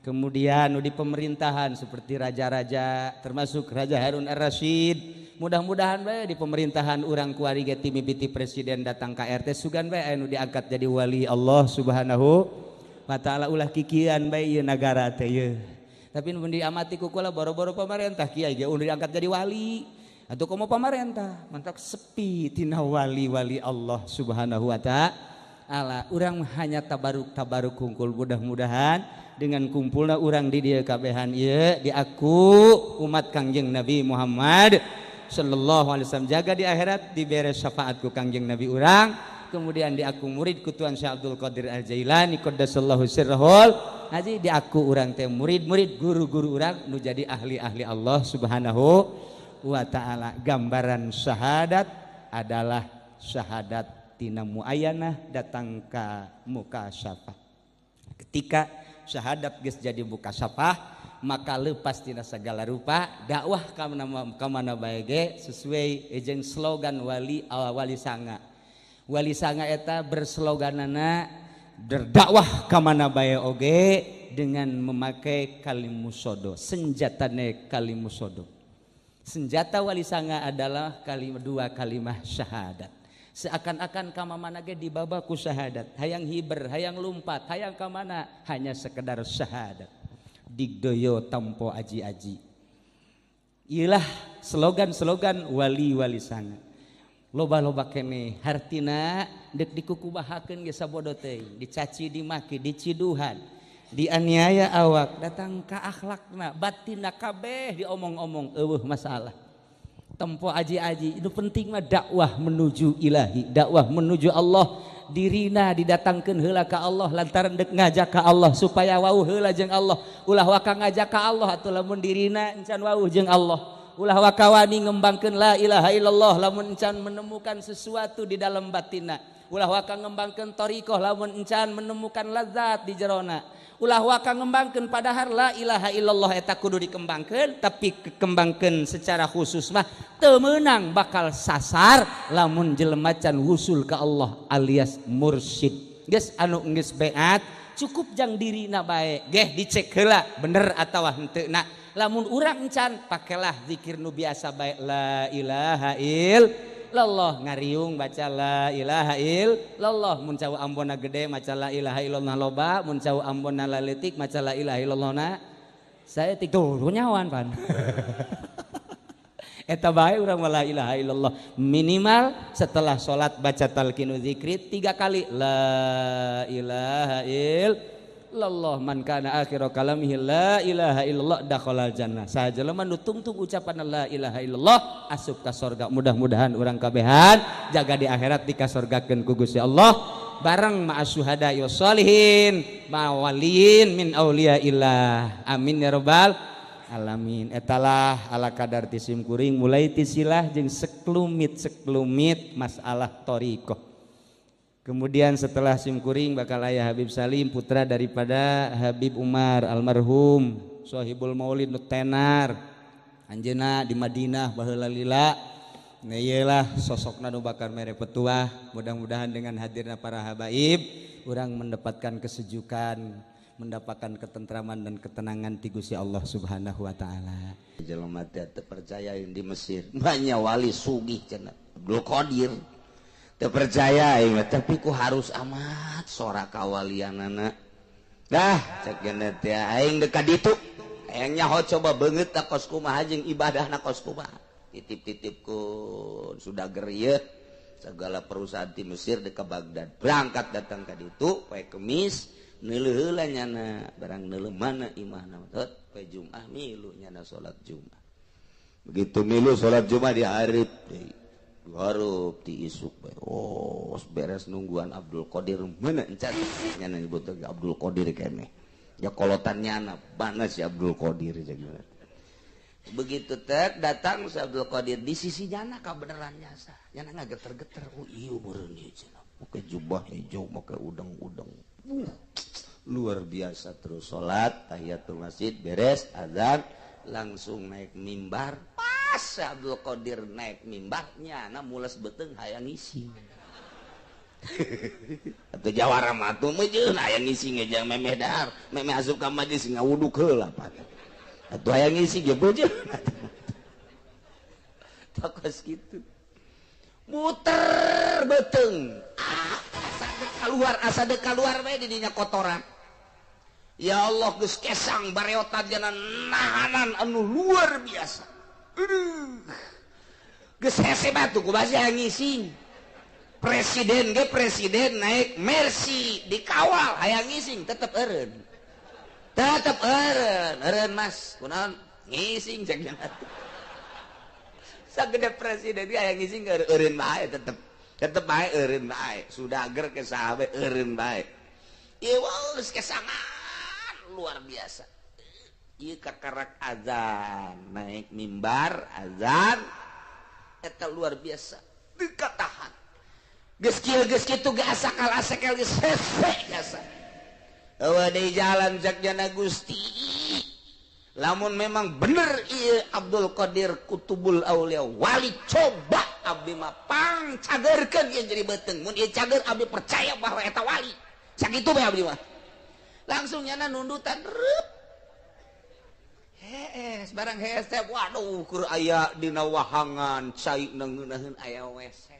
kemudian nu di pemerintahan seperti raja-raja termasuk Raja Harun Ar-Rasyid. Mudah-mudahan bae di pemerintahan urang kuari ge mimiti presiden datang ka RT sugan bae anu diangkat jadi wali Allah Subhanahu wa ta'ala. Ulah kikian bae ieu nagara teh ieu. Tapi mun diamati ku kula boro-boro pamarentah kiai ge ulah diangkat jadi wali. Atuh komo pamarentah mantak sepi tina wali-wali Allah Subhanahu wa ta'ala. Urang hanya tabaruk-tabaruk kungkul, mudah-mudahan dengan kumpulna urang di dieu kabehan ieu diaku umat Kangjeng Nabi Muhammad sallallahu alaihi wasallam, jaga di akhirat dibere syafaat ku Kangjeng Nabi urang, kemudian diaku murid ku Tuan Syekh Abdul Qadir Al-Jailani qaddasallahu sirrahul haji, diaku urang teh murid-murid guru-guru urang nu jadi ahli-ahli Allah Subhanahu wa ta'ala. Gambaran syahadat adalah syahadat tina muayanah datang ka muka syafah. Ketika syahadat geus jadi muka syafah maka lepas tina segala rupa dakwah ka mana bae ge sesuai jeung slogan wali wali sanga. Wali sanga eta bersloganana berdakwah ka mana bae oge dengan memakai kalimusodo, senjatane kalimusodo. Senjata wali sanga adalah dua kalimah syahadat. Seakan-akan ka mana ge dibawa ku syahadat, hayang hiber, hayang lumpat, hayang ka mana hanya sekedar syahadat. Digdoyo tampo aji-aji. Iyalah slogan-slogan wali-wali sanga. Loba-loba kene hartina dek dikukubahakeun ge sabodo teuing, dicaci, dimaki, diciduhan, dianiaya awak, datang ka akhlakna, batinna kabeh diomong-omong eueuh masalah. Tempo aji-aji, itu penting mah dakwah menuju ilahi, dakwah menuju Allah. Dirina didatangkeun heula ka Allah lantaran dek ngajak ka Allah supaya wauh heula jeung Allah. Ulah waka ngajak ka Allah atuh lamun dirina encan wauh jeung Allah. Ulah waka wani ngembangkeun la ilaha illallah lamun encan menemukan sesuatu di dalam batinna. Ulah waka ngembangkeun thariqah lamun encan menemukan lazat di jerona. Ulah waka ngembangkeun padahal la ilaha illallah eta kudu dikembangkeun, tapi kekembangkeun secara khusus mah teu meunang, bakal sasar lamun jelema can wusul ka Allah alias mursyid. Geus anu geus beat cukup jang dirina bae geh dicek heula bener atawa henteu na. Lamun urang encan pakelah zikir nu biasa bae, la ilaha illallah, ngariung baca la ilaha illallah. Mun cau ambona gede maca la ilaha illallah loba, mun cau ambona laletik maca la ilaha illallah na saeutik tuh nyawan pan. Eta bae urang la ilaha illallah minimal setelah salat baca talqinu zikri 3 kali la ilaha illallah. Man kana akhiru kalamihi la ilaha illallah dakhalal jannah. Saha jelema nu tungtung ucapan la ilaha illallah asup ka sorga. Mudah-mudahan urang kabehan jaga di akhirat dikasorgakeun ku Gusti Allah bareng ma'as syuhada wassalihin ma'waliyin min auliyaillah. Amin ya rabbal alamin. Etalah ala kadar ti simkuring mulai tisilah jeung seklumit-seklumit masalah thariqah. Kemudian setelah simkuring bakal aya Habib Salim putra daripada Habib Umar almarhum Sohibul Maulid nu tenar anjeunna di Madinah baheula lila. Nah ieu sosokna nu bakal mere petuah. Mudah-mudahan dengan hadirna para habaib urang mendapatkan kesejukan, mendapatkan ketentraman dan ketenangan ti Gusti Allah Subhanahu wa taala. Jelema teh teu percaya di Mesir banyak wali sugih cenah Abdul Qadir. Teu percaya aing tapi ku harus amat sora kawalianana. Dah cek geuna teh aing deuk ka ditu. Hayang nyaho coba beungeut ta kos kumaha jeung ibadahna kos kumaha. Titip-titipkeun sudah gerieu segala perusahaan di Mesir deuk ka Baghdad. Berangkat datang ka ditu poe Kemis neuleuh heula nyana barang neuleuh mana imahna teh poe Jumat milu nyana salat Jumat. Begitu milu salat Jumat dihareup deui. Dihareup ti isuk bae. Oh, beres nungguan Abdul Qadir mana encan nyana nyebut Abdul Qadir keneh. Ya kolotan nyana mana si Abdul Qadir jeung. Begitu teh datang si Abdul Qadir di sisi nyana kabeneran nyasa. Nyana ngageter-geter, oh ieu meureun ieu cenah. Make jubah hijau, make udeng-udeng. Luar biasa. Terus salat tahiyatul masjid beres azan langsung naik mimbar. Pas Abdul Qadir naik mimbar nyana mules beuteung hayang ngising. Atuh jawara mah atuh meujeun hayang ngising ge memeh dahar, memeh asup ka majlis ngawuduk heula pan. Atuh hayang ngising ge beujeun. Tokos kitu. Muter beuteung. Asa dek keluar, asa dek keluar bae di dinya kotoran. Ya Allah geus kesang bareotan jana nahanan anu luar biasa. Aduh. Geus hese batu ku basi hayang ngising. Presiden ge presiden naik Mercy dikawal hayang ngising tetep eureun. Tetep eureun, eureun Mas. Kunaon ngising cek nya. Sagede presiden ge hayang ngising eureun bae tetep. Tetep bae eureun bae. Sudager ke saha bae eureun bae. Ieu geus kesangan luar biasa. Ieu kakarak azan, naik mimbar azan eta luar biasa. Teu katahan. Geus kieu geus kitu ge asakal asakel geus hese jasa. Eueuh deui jalan cek jana Gusti. Lamun memang bener ieu Abdul Qadir Kutubul Aulia wali coba abdi mah pang cagerkeun ieu jadi beuteung. Mun ieu cager abdi percaya bahwa eta wali. Sakitu bae abdi mah. Langsung nyana nundutan reup. Hees barang hees teh waduh keur aya dina wahangan cai ngeunaheun aya WC.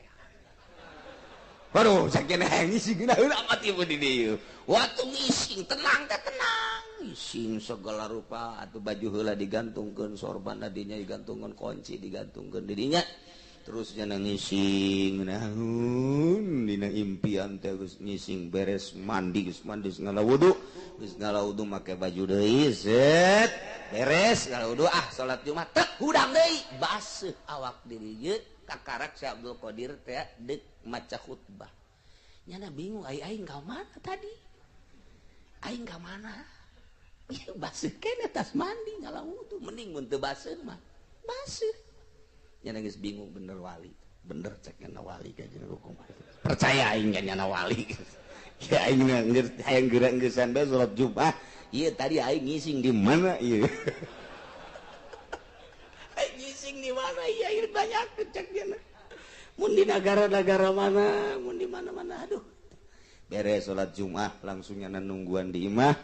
Waduh sakieu hayang ngising ngeunaheun amat ieu di dieu. Waktu ngising tenang teh tenang. Ngising segala rupa atuh baju heula digantungkeun sorban dinya digantungkeun kunci digantungkeun di dinya. Terus nyana ngising ngeunaheun dina impian teh geus ngising beres mandi geus mandi ngala wudu geus ngala wudu make baju deui set beres ngala wudu ah salat Jumat tek hudang deui baseuh awak diri ieu kakarak si Abdul Qadir teh deuk maca khutbah. Nyana bingung ai aing ka mana tadi? Aing ka mana? Ieu baseuh keneh tas mandi ngala wudu mending mun teu baseuh mah. Baseuh. Nyana geus bingung bener wali. Bener cek nya wali ka jeung hukum. Percaya aing nya wali. Ya aing hayang geura geusan bae salat Jumat. Ieu tadi aing ngising di mana ieu? Aing ngising di mana ieu aing banyak cek nya. Mun di negara-negara mana, mun di mana-mana aduh. Beres salat Jumat langsung nyana nungguan di imah.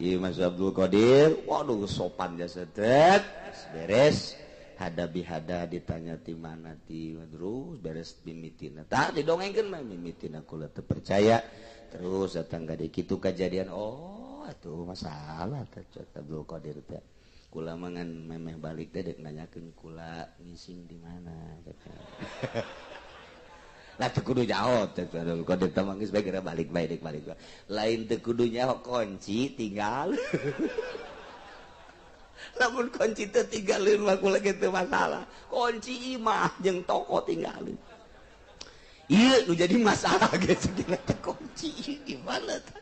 Ieu Mas Abdul Qadir, waduh sopan jasa tet. Beres hadabi hada ditanya ti mana ti terus beres mimitina. Tah didongengkeun mah mimitina kula teu percaya. Terus datang ka dieu kitu kajadian oh atuh masalah teh Abdul Qadir teh. Kula mangan memeh balik teh dek nanyakeun kula ngising di mana. Lah teu kudu jawab teh Abdul Qadir teh mangis bae geura balik bae dek balik. Lain teu kudu nyaho kunci tinggal. Lamun kunci teu tinggalin mah kula ge teu masalah. Kunci imah jeung toko tinggalin. Ieu nu jadi masalah ge segala teh kunci gimana teh.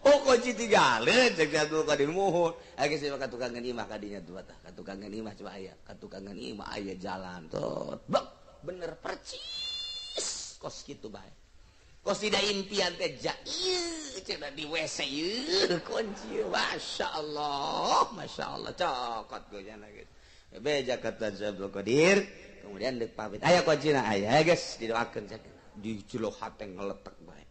Oh kunci tinggalin cek Abdul Qadir muhun. Aya geus ka tukangan imah kadinya tuh tah. Ka tukangan imah coba aya. Ka tukangan imah aya jalan tuh. Bek bener percis kos kitu bae. Kos tidak impian teh ja ieu cenah di WC ieu kunci. Masyaallah, masyaallah cokot gue nya geus. Beja kata Abdul Qadir, kemudian deuk pamit. Aya kuncina aya geus didoakeun cek. Di jero hate ngeletek bae.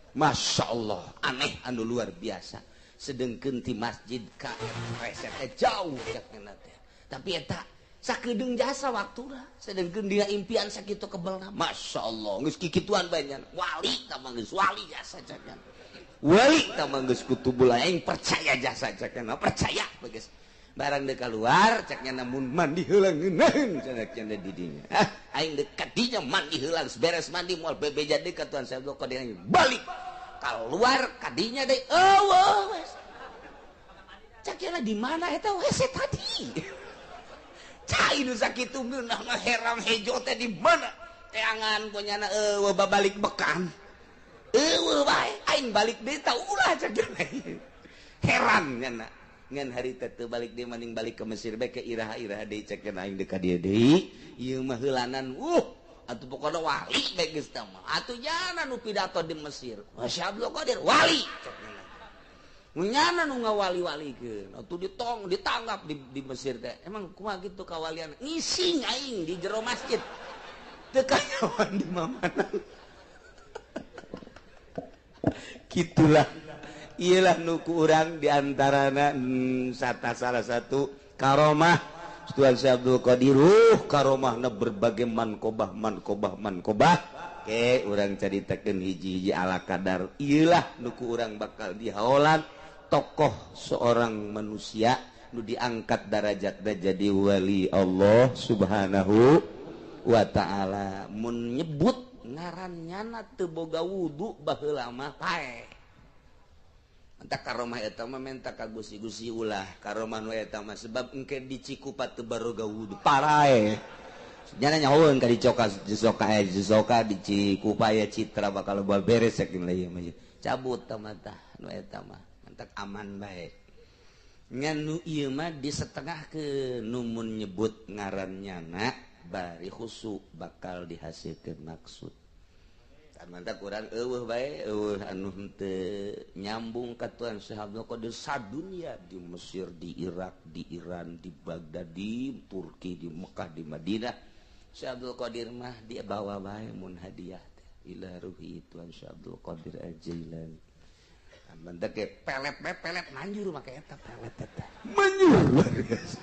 Masya Allah aneh anu luar biasa sedengkeun ti masjid ka WC teh jauh cekna teh tapi eta sakedeung jasa waktuna sedengkeun dina impian sakitu kebelna Masya Allah geus kikituan bae nya wali tah mah geus wali jasa cekna wali tah mah geus kutubul aing percaya jasa cekna percaya geus barang deuk keluar ceknya namun mandi heula ngeunaheun cenah di dinya aing deuk ka dinya mandi heula geus beres mandi moal bebeja deui ka Tuan Syekh Abdul Qadir balik keluar kadinya deh eueuh cek di mana eta WC tadi cai nu sakitu ngeunah mah heram hejo teh di mana teangan punyana eueuh babalik bekan eueuh bae aing balik deui tah ulah cek heran nyana ngan hari teh teu balik deui mending balik ke Mesir bae ke iraha-iraha deui cek aing deuk ka dieu deui ieu mah heulanan atuh pokona wali bae geus tah mah atuh jana nu pidato di Mesir Masya Abdul Qadir wali nyana nu ngawali-walikeun atuh ditong ditanggap di Mesir teh emang kumaha kitu kawalian ngising aing di jero masjid teu kanyawan di mamana kitulah iyalah nu ku urang di antarana salah satu karomah Tuan Syekh Abdul Qadir karomahna berbagai mankobah mankobah mannkobah ke urang caritakeun hiji-hiji ala kadar iyalah nu ku urang bakal dihaolan tokoh seorang manusia nu diangkat darajatna jadi wali Allah Subhanahu wa taala mun nyebut ngaran nyana teu boga wudu baheula mah paeh Entah karomah eta mah menta ka gusi-gusi ulah karomah nu eta mah sebab engke di Cikupa teu baroga wudu parae nyana nyahoeun ka dicoka disoka disoka di Cikupa ya citra bakal bawa beres saking ieu mah cabut tah mah tah nu eta mah mantak aman bae ngan nu ieu mah di setengah ke nu mun nyebut ngaran nyana bari khusu bakal dihasilkeun maksud. Mantap kurang eueuh bae eueuh anu henteu nyambung ka Tuan Syekh Abdul Qadir sadunya di Mesir, di Irak, di Iran, di Baghdad, di Turki, di Mekah, di Madinah. Syekh Abdul Qadir mah dia bawa bae mun hadiah teh ila ruhi Tuan Syekh Abdul Qadir Al-Jailani. Mantap ke pelet bae pelet manjur make eta pelet eta. Manjur luar biasa.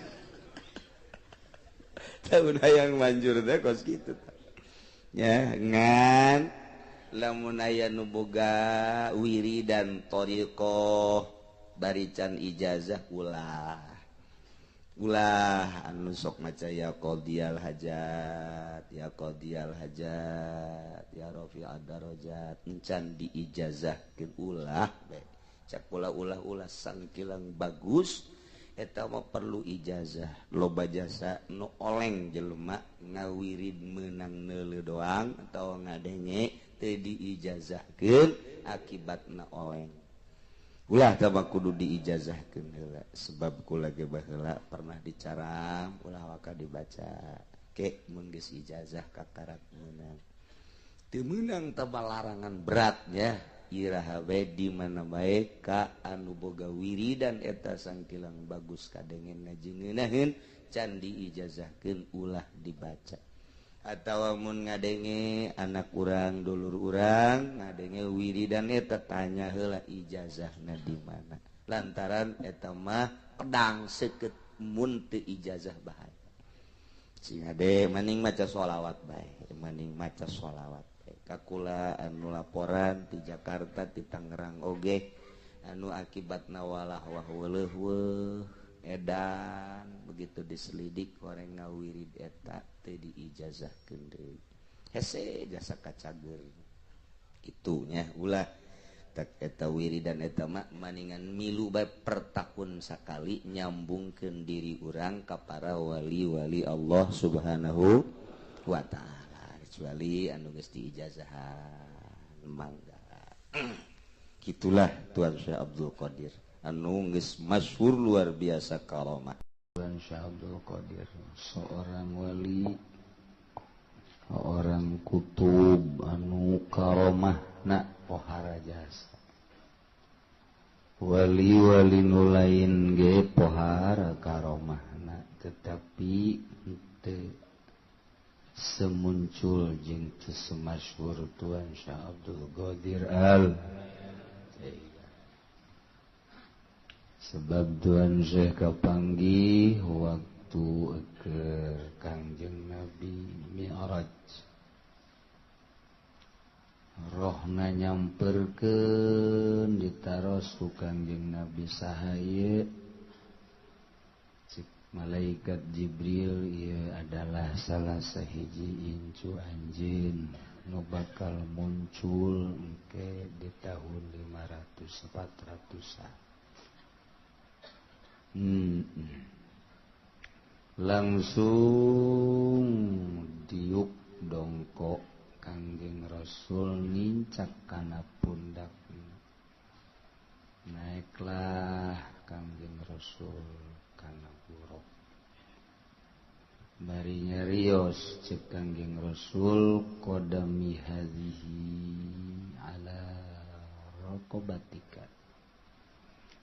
Tahun hayang manjur teh kos kitu tah. Ya ngan lamun aya nu boga wiridan thariqah barican ijazah ulah ulah anu sok maca ya qadiyal hajat ya qadiyal hajat ya rafi'ad darajat encan diijazahkeun ulah bae cak pula ulah-ulah sangkilang bagus eta mah perlu ijazah loba jasa nu oleng jelema ngawirid meunang neuleuh doang atawa ngadenge teu diijazahkeun akibatna oleng ulah tah kudu diijazahkeun heula sebab kula ge baheula pernah dicaram ulah waka dibaca Ke mun geus ijazah kakarak meunang. Teu meunang teh larangan beratnya iraha bae di mana bae ka anu boga wiridan eta sangkilang bagus kadengen ngajengeunaheun can diijazahkeun ulah dibaca. Atawa mun ngadenge anak urang dulur urang ngadenge wiridan eta tanya heula ijazahna di mana, lantaran eta mah pedang seukeut mun teu ijazah bahaya. Sing ade maning maca sholawat bae, maning maca sholawat bae. Kakula anu laporan di Jakarta di Tangerang oge anu akibatna walah wah weuleuh weuh edan begitu diselidik orang ngawirid eta teu diijazahkeun deui hese jasa kacager kitunya ulah tak eta wiridan eta mah maningan milu bae per tahun sakali nyambungkeun diri urang ka para wali-wali Allah Subhanahu wa taala kecuali anu geus diijazahan mangga. Kitulah Tuan Syekh Abdul Qadir anu geus masyhur luar biasa karomah. Tuan Syekh Abdul Qadir seorang wali, orang kutub anu karomahna pohara jasa. Wali-wali nu lain ge pohara karomahna, tetapi teu semuncul jeung teu semasyhur Tuan Syekh Abdul Qadir Al. Sebab Tuan Syekh kapanggih waktu ke Kangjeng Nabi Mi'raj. Rohna nyamperkeun ditaros ku Kangjeng Nabi saha ieu? Cik malaikat Jibril ieu adalah salah sahiji incu anjeun nu bakal muncul engke di tahun 500 400-an. Langsung diuk dongkok Kangjeng Rasul nincak kana pundakna. Naiklah Kangjeng Rasul kana buruk. Bari nyarios cek Kangjeng Rasul qadami hadhihi ala raqabatika.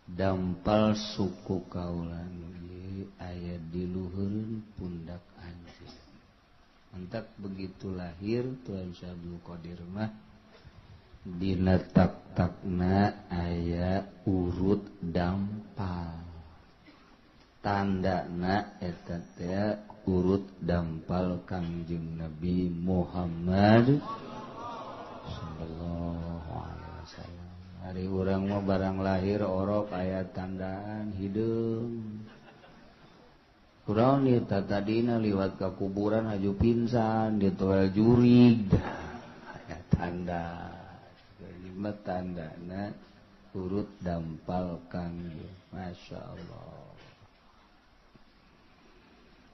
Dampal suku kaula nu ieu aya di luhureun pundak anjeun. Entak begitu lahir Tuan Syekh Abdul Qadir mah dina tak-takna aya urut dampal. Tandana eta teh urut dampal Kangjeng Nabi Muhammad sallallahu alaihi wasallam. Hari urang mah barang lahir orok aya tandaan hideung. Kurang nih tadina liwat ka kuburan haju pingsan ditoel jurig. Aya tanda. Ieu mah tandana urut dampal Kangjeng. Masya Allah.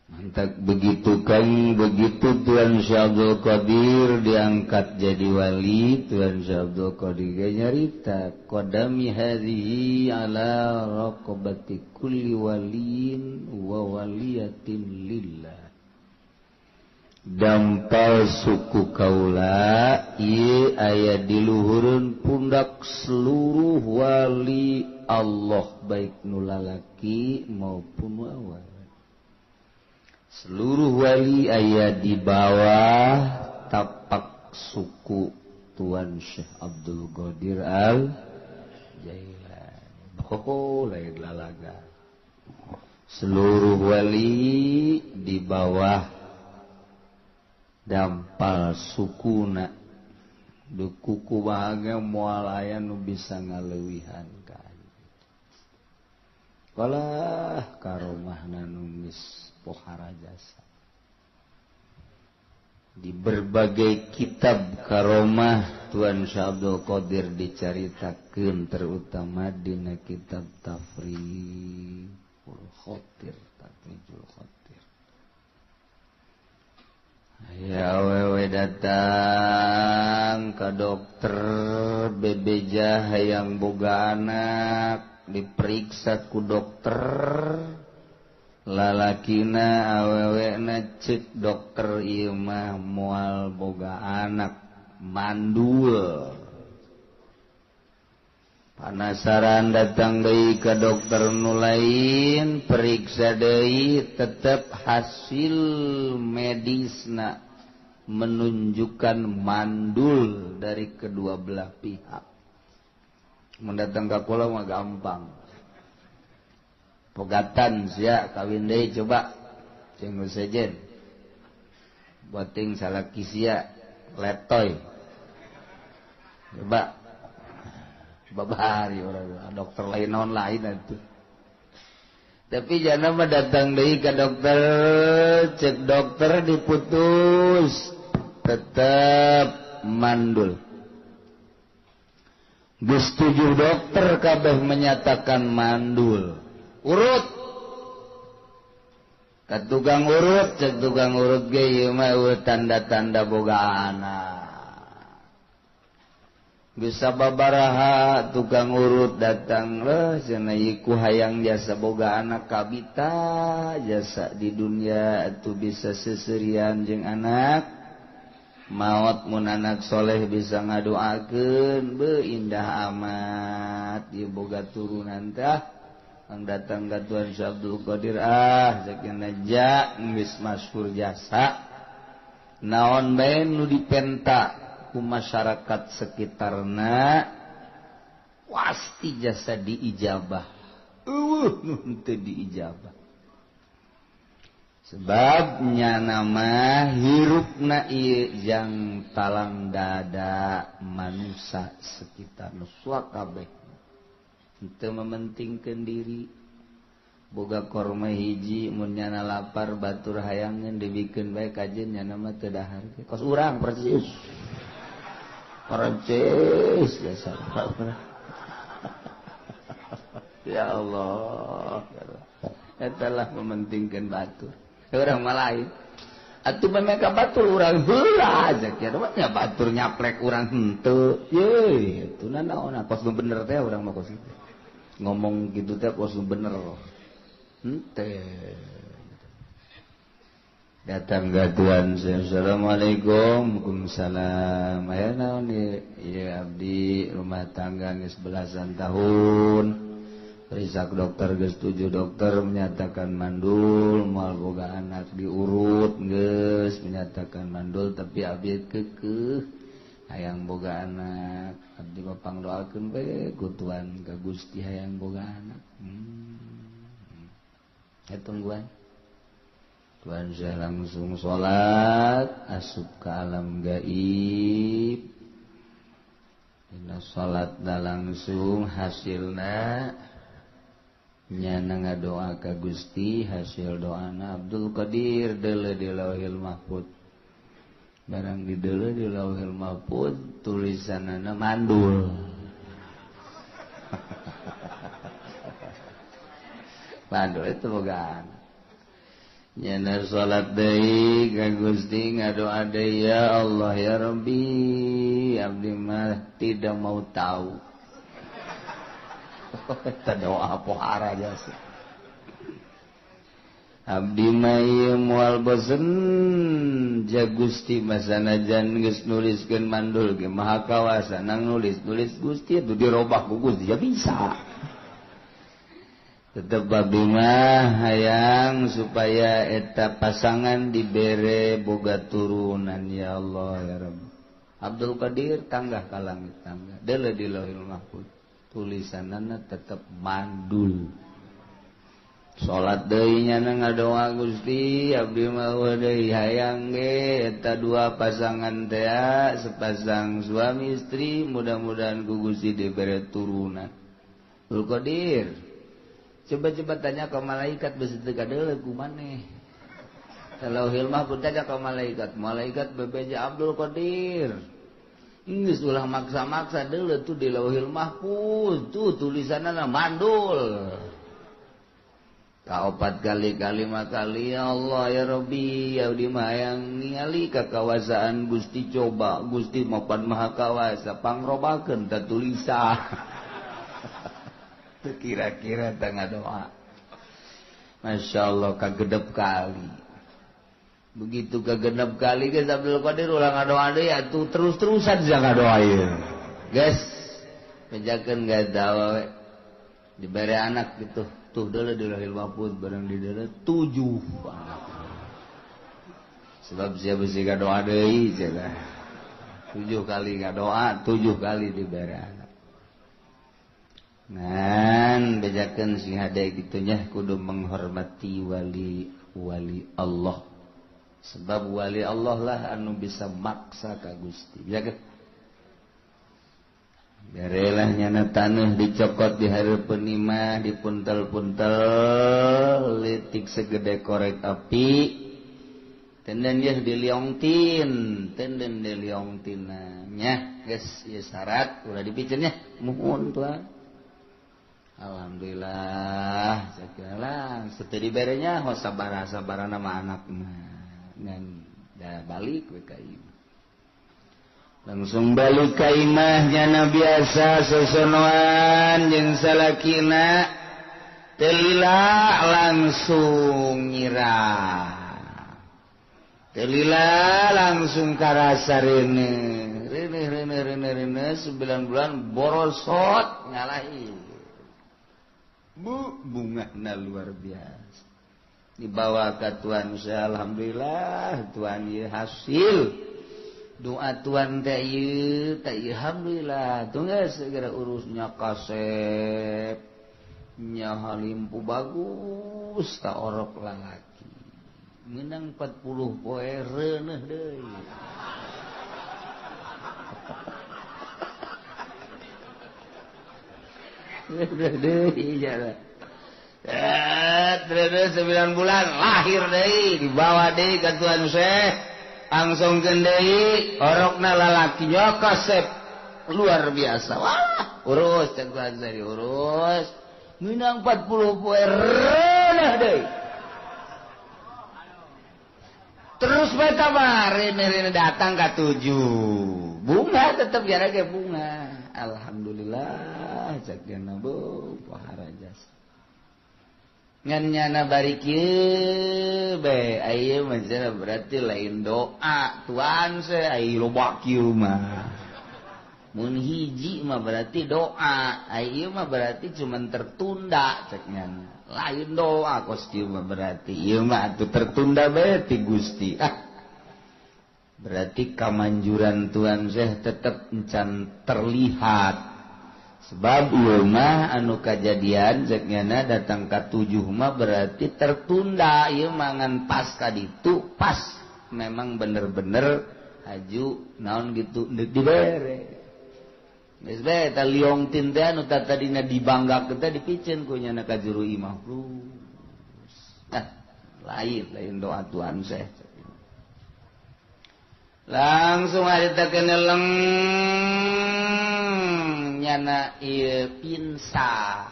Mantap begitu kan, begitu Tuan Syekh Abdul Qadir diangkat jadi wali, Tuan Syekh Abdul Qadir nyarita qadami hadhihi ala raqabati kulli waliyin wa waliyatin lillah. Dampal suku kaula ieu aya di luhureun pundak seluruh wali Allah baik nu lalaki maupun nu awewe. Seluruh wali aya di bawah tapak suku Tuan Syekh Abdul Qadir Al Jailani. Oh, lain lalaga. Seluruh wali di bawah dampal sukuna. Dukuku bahagia moal aya nu bisa ngaleuwihan ka. Kalah karomahna nu geus pohara jasa. Di berbagai kitab karomah Tuan Syekh Abdul Qadir dicaritakeun, terutama dina kitab Tafrijul Khatir, Tafrijul Khatir. Ya awewe datang ka dokter bebeja hayang boga anak, diperiksa ku dokter. Lalakina awewena cek dokter ieu mah moal boga anak mandul. Panasaran datang deui ka dokter nu lain, periksa deui tetep hasil medisna menunjukkan mandul dari kedua belah pihak. Mun datang ka kula mah gampang. Pegatan sia kawin deui coba jeung sejen. Boting salaki sia letoy. Coba babari orang dokter lain naon lain atuh. Tapi jana mah datang deui ka dokter, cek dokter diputus tetep mandul. Geus 7 dokter kabeh menyatakan mandul. Urut ka tukang urut, cek tukang urut ge ieu mah tanda-tanda boga anak. Bisa babaraha tukang urut datang leh cenah ieu ku hayang jasa boga anak kabita jasa di dunia atuh bisa seserian jeung anak. Maot mun anak soleh bisa ngadoakeun beuh indah amat ieu boga turunan tah. Ang datang ka Tuan Syekh Abdul Qadir ah sakieu ja geus masyhur jasa naon bae nu dipenta ku masyarakat sekitarna pasti jasa diijabah. Eueuh nu henteu diijabah. Sebabnya nama hirupna ieu jang talang dada manusia sekitar nu kabeh. Henteu mementingkeun diri. Boga korma hiji mun nyana lapar batur hayangeun dibikeun bae kajeun nyana mah teu dahar. Kos urang persis. Persis biasa. Ya Allah. Eta lah mementingkeun batur. Urang mah lain. Atuh memang batur urang heula aja kieu mah nya batur nyaplek urang henteu. Ye, itu naon kos nu bener teh urang mah kos kitu. Ngomong gitu teh kos nu bener. Henteu. Datang ka Tuan, assalamualaikum. Waalaikumsalam. Aya naon ieu? Ieu abdi rumah tangga geus belasan tahun. Periksa dokter geus 7 dokter menyatakan mandul, moal boga anak diurut geus menyatakan mandul tapi abdi keukeuh hayang boga anak. Abdi mah pangdoakeun we ku Tuan ka Gusti hayang boga anak. Ya tungguan. Tuan saya langsung salat asup ke alam gaib. Dina salat langsung hasilna nyana ngadoa ka Gusti, hasil doana Abdul Qadir deuleu di Lauhil Mahfud. Barang dideuleu di Lauhil Mahfud tulisanana mandul. Mandul itu boga anak. Nyana salat deui ka Gusti ngadoa deui, ya Allah ya Rabbi, abdi mah tidak mau tahu. Eta doa pohara jasa. Abdi mah ieu moal bosen ja Gusti masanajan geus nuliskeun mandul ge maha kawasa nang nulis-nulis Gusti itu dirobah ku Gusti ya bisa. Tetep abdi mah hayang supaya eta pasangan dibere boga turunan ya Allah ya Rabb. Abdul Qadir tanggah ka langit tangga deuleu di Lauhil Mahfuz tulisanana tetep mandul. Salat deui nyana ngadoa Gusti abdi mah deui hayang ge eta dua pasangan teh sepasang suami istri mudah-mudahan ku Gusti dibere turunan. Abdul Qadir coba-coba tanya ke malaikat besi teu kadeuleu ku maneh. Lauhil Mahfuz tanya ke malaikat, malaikat bebeja Abdul Qadir. Geus ulah maksa-maksa deuleu tuh di Lauhil Mahfuz tuh tulisanna mandul. Kaopat kali kalima kali ya Allah ya Rabbi ya abdi mah hayang ningali kakawasaan Gusti coba Gusti mapan maha kawasa pangrobakeun ta tulisan. Teu kira-kira tah ngadoa. Masya Allah kagedep kali. Begitu kegenep kali guys Abdul Qadir ulang ngadoa deui atuh terus-terusan sia ngadoa ieu. Guys, bejakeun gak we. Dibere anak gitu. Tuh deuleu di Lauhil Mahfuz barang di deuleu 7 anak. Sebab sia bisi ngadoa deui cenah. 7 kali ngadoa, 7 kali dibere anak. Ngan bejakeun sing hade kitu nya kudu menghormati wali-wali Allah. Sebab wali Allah lah anu bisa maksa ka Gusti. Bejakeun. Berelah nyana taneuh dicokot di hareupeun imah, dipuntel-puntel litik segede korek api. Tenden yeuh diliongtin, tenden diliongtina nya geus ieu syarat ulah dipiceun nya. Muhun tuan. Alhamdulillah sakieu setelah diberenya ho sabar-sabarana mah anakna ngan da balik we ka imah. Langsung balik ka imah nyana biasa sosonoan jeung salakina teu lila langsung nyirah. Teu lila langsung karasa reuneuh. Reuneuh reuneuh reuneuh reuneuh 9 bulan borosot ngalahi. Bu bungana luar biasa. Dibawa ke Tuhan saya alhamdulillah Tuhan ieu hasil doa Tuhan teh ieu teh alhamdulillah tunggu segera urusnya kasep nya halimpu bagus ta orok lalaki menang 40 poe reuneuh deui. Reuneuh deui jalan. Terus 9 bulan lahir deui dibawa deui ka Tuhan Syekh langsung deui orokna lalaki nya kasep luar biasa. Wah, urus cek Tuhan Syekh urus menang 40 poe reuneuh deui. Terus bae tambah rene datang ka 7 bunga tetep jara ge bunga. Alhamdulillah cek dina bu poharajas. Ngan nyana bari kieu bae aya mah berarti lain doa Tuhan se ai loba kieu mah. Mun hiji mah berarti doa, ai ieu mah berarti cuman tertunda cek nyana. Lain doa kos kieu mah berarti ieu mah atuh tertunda bae ti Gusti. Ah. Berarti kamanjuran Tuhan Syekh tetep encan terlihat. Sebab ieu mah anu kajadian cek nyana datang ka 7 mah berarti tertunda ieu mah ngan pas ka ditu pas memang bener-bener haju naon gitu dibere. Geus bae eta liong tin teh anu tadina dibanggakeun teh dipiceun ku nyana ka juru imah. Nah, lain doa Tuhan Syekh. Langsung harita keneleng nyana ieu pingsan.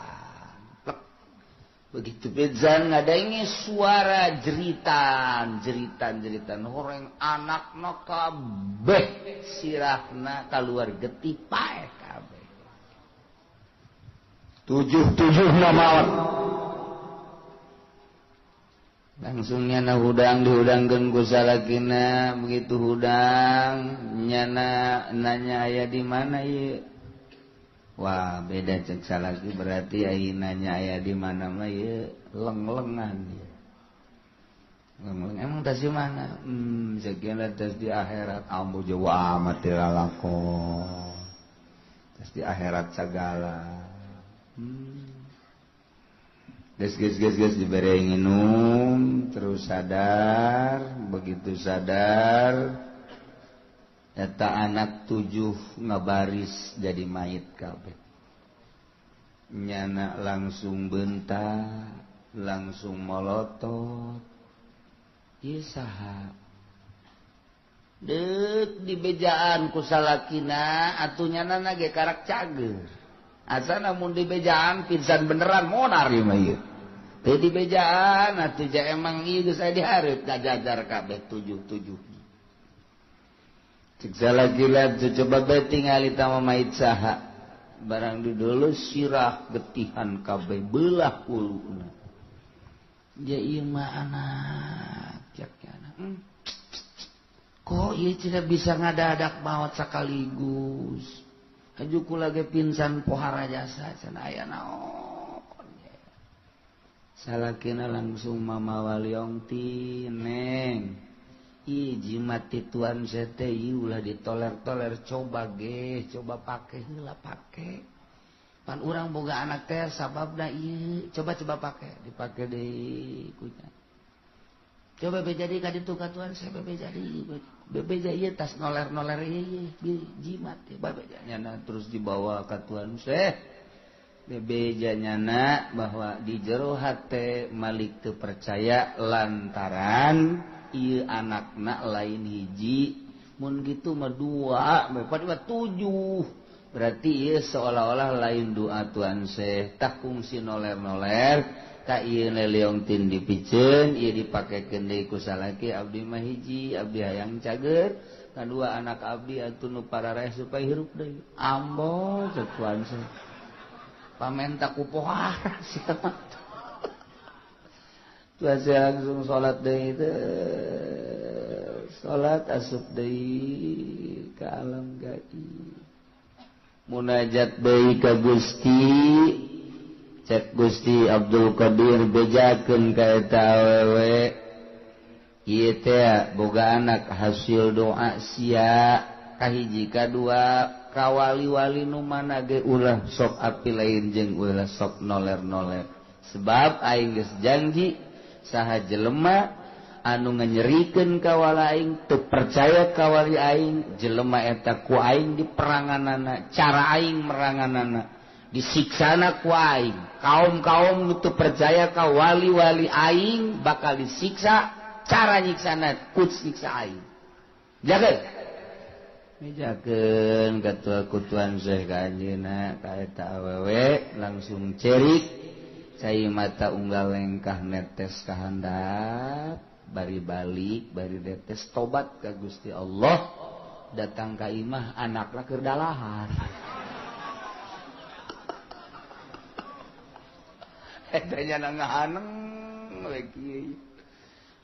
Begitu pingsan ngadangi suara jeritan, jeritan, jeritan horeng anakna kabeh sirahna kaluar getih paeh kabeh. 7-7 na maot. Langsung nyana hudang dihudangkeun ku salakina, begitu hudang nyana nanya aya di mana ieu. Wah, beda cek salaki berarti ai nanya aya di mana mah ieu leng-lengan ieu. Leng-leng emang tas di mana? Sekian tas di akhirat ambu jauh amat teu lalakon. Tas di akhirat sagala. Geus geus geus geus dibere nginum terus sadar, begitu sadar eta anak 7 ngabaris jadi mayit kabeh. Nyana langsung bentak, langsung molotot. Ieu saha? Deuk dibejaan ku salakina atuh nyana ge karak cager. Asa namun dibejaan pingsan beneran monar ieu mah ieu. Teu dibejaan atuh ja emang ieu geus aya dihareup kajajar kabeh 7-7. Cek salaki-laki coba bae tingali tama mait saha. Barang didulu sirah getihan kabeh belah huluna. Dia ieu mah anak cek anak. Kok ieu tidak bisa ngadadak maot sekaligus. Haju kula ge pingsan pohara jasa cenah aya naon. Salakina langsung mamawa liontin neng. Ih jimat ti tuan sete ulah ditoler-toler coba ge coba pake heula pake. Pan urang boga anak teh sababna ieu coba-coba pake dipake deui kunya. Coba be jadi ka ditu ka tuan saya be jadi bebeja ieu tas noler-noler ieu jimat teh babeja nyana terus dibawa ka tuan saya. Bebeja nyana bahwa di jero hate Malik teu percaya lantaran ieu anakna lain hiji mun gitu mah 2 4 7 berarti ieu seolah-olah lain doa tuan Syekh tah kungsi noler-noler ka ieu leleongtin dipiceun ieu dipakekeun deui ku salaki abdi mah hiji abdi hayang cager kadua anak abdi atuh nu parareh supaya hirup deui ambo cek tuan Syekh pamenta ku pohara sia mah. Tuan saya langsung sholat deui teh sholat asup deui ka alam gaib munajat deui ka Gusti cek Gusti Abdul Qadir bejakeun ka eta awewe ieu teh boga anak hasil doa sia kahiji kadua ka wali-wali nu mana ge ulah sok api lain jeung ulah sok noler-noler sebab aing geus janji saha jelema anu nganyerikeun ka wali aing teu percaya ka wali aing jelema eta ku aing diperanganana cara aing meranganana disiksana ku aing kaum-kaum nu teu percaya ka wali-wali aing bakal disiksa cara nyiksana ku siksa aing jaga mijakeun katua kutuan Syekh ka anjeunna ka eta awewe langsung cerik cai mata unggal lengkah netes ka handap bari balik bari netes tobat ka Gusti Allah datang ka imah anakna keur dalahar eta nya ngahaneng we kieu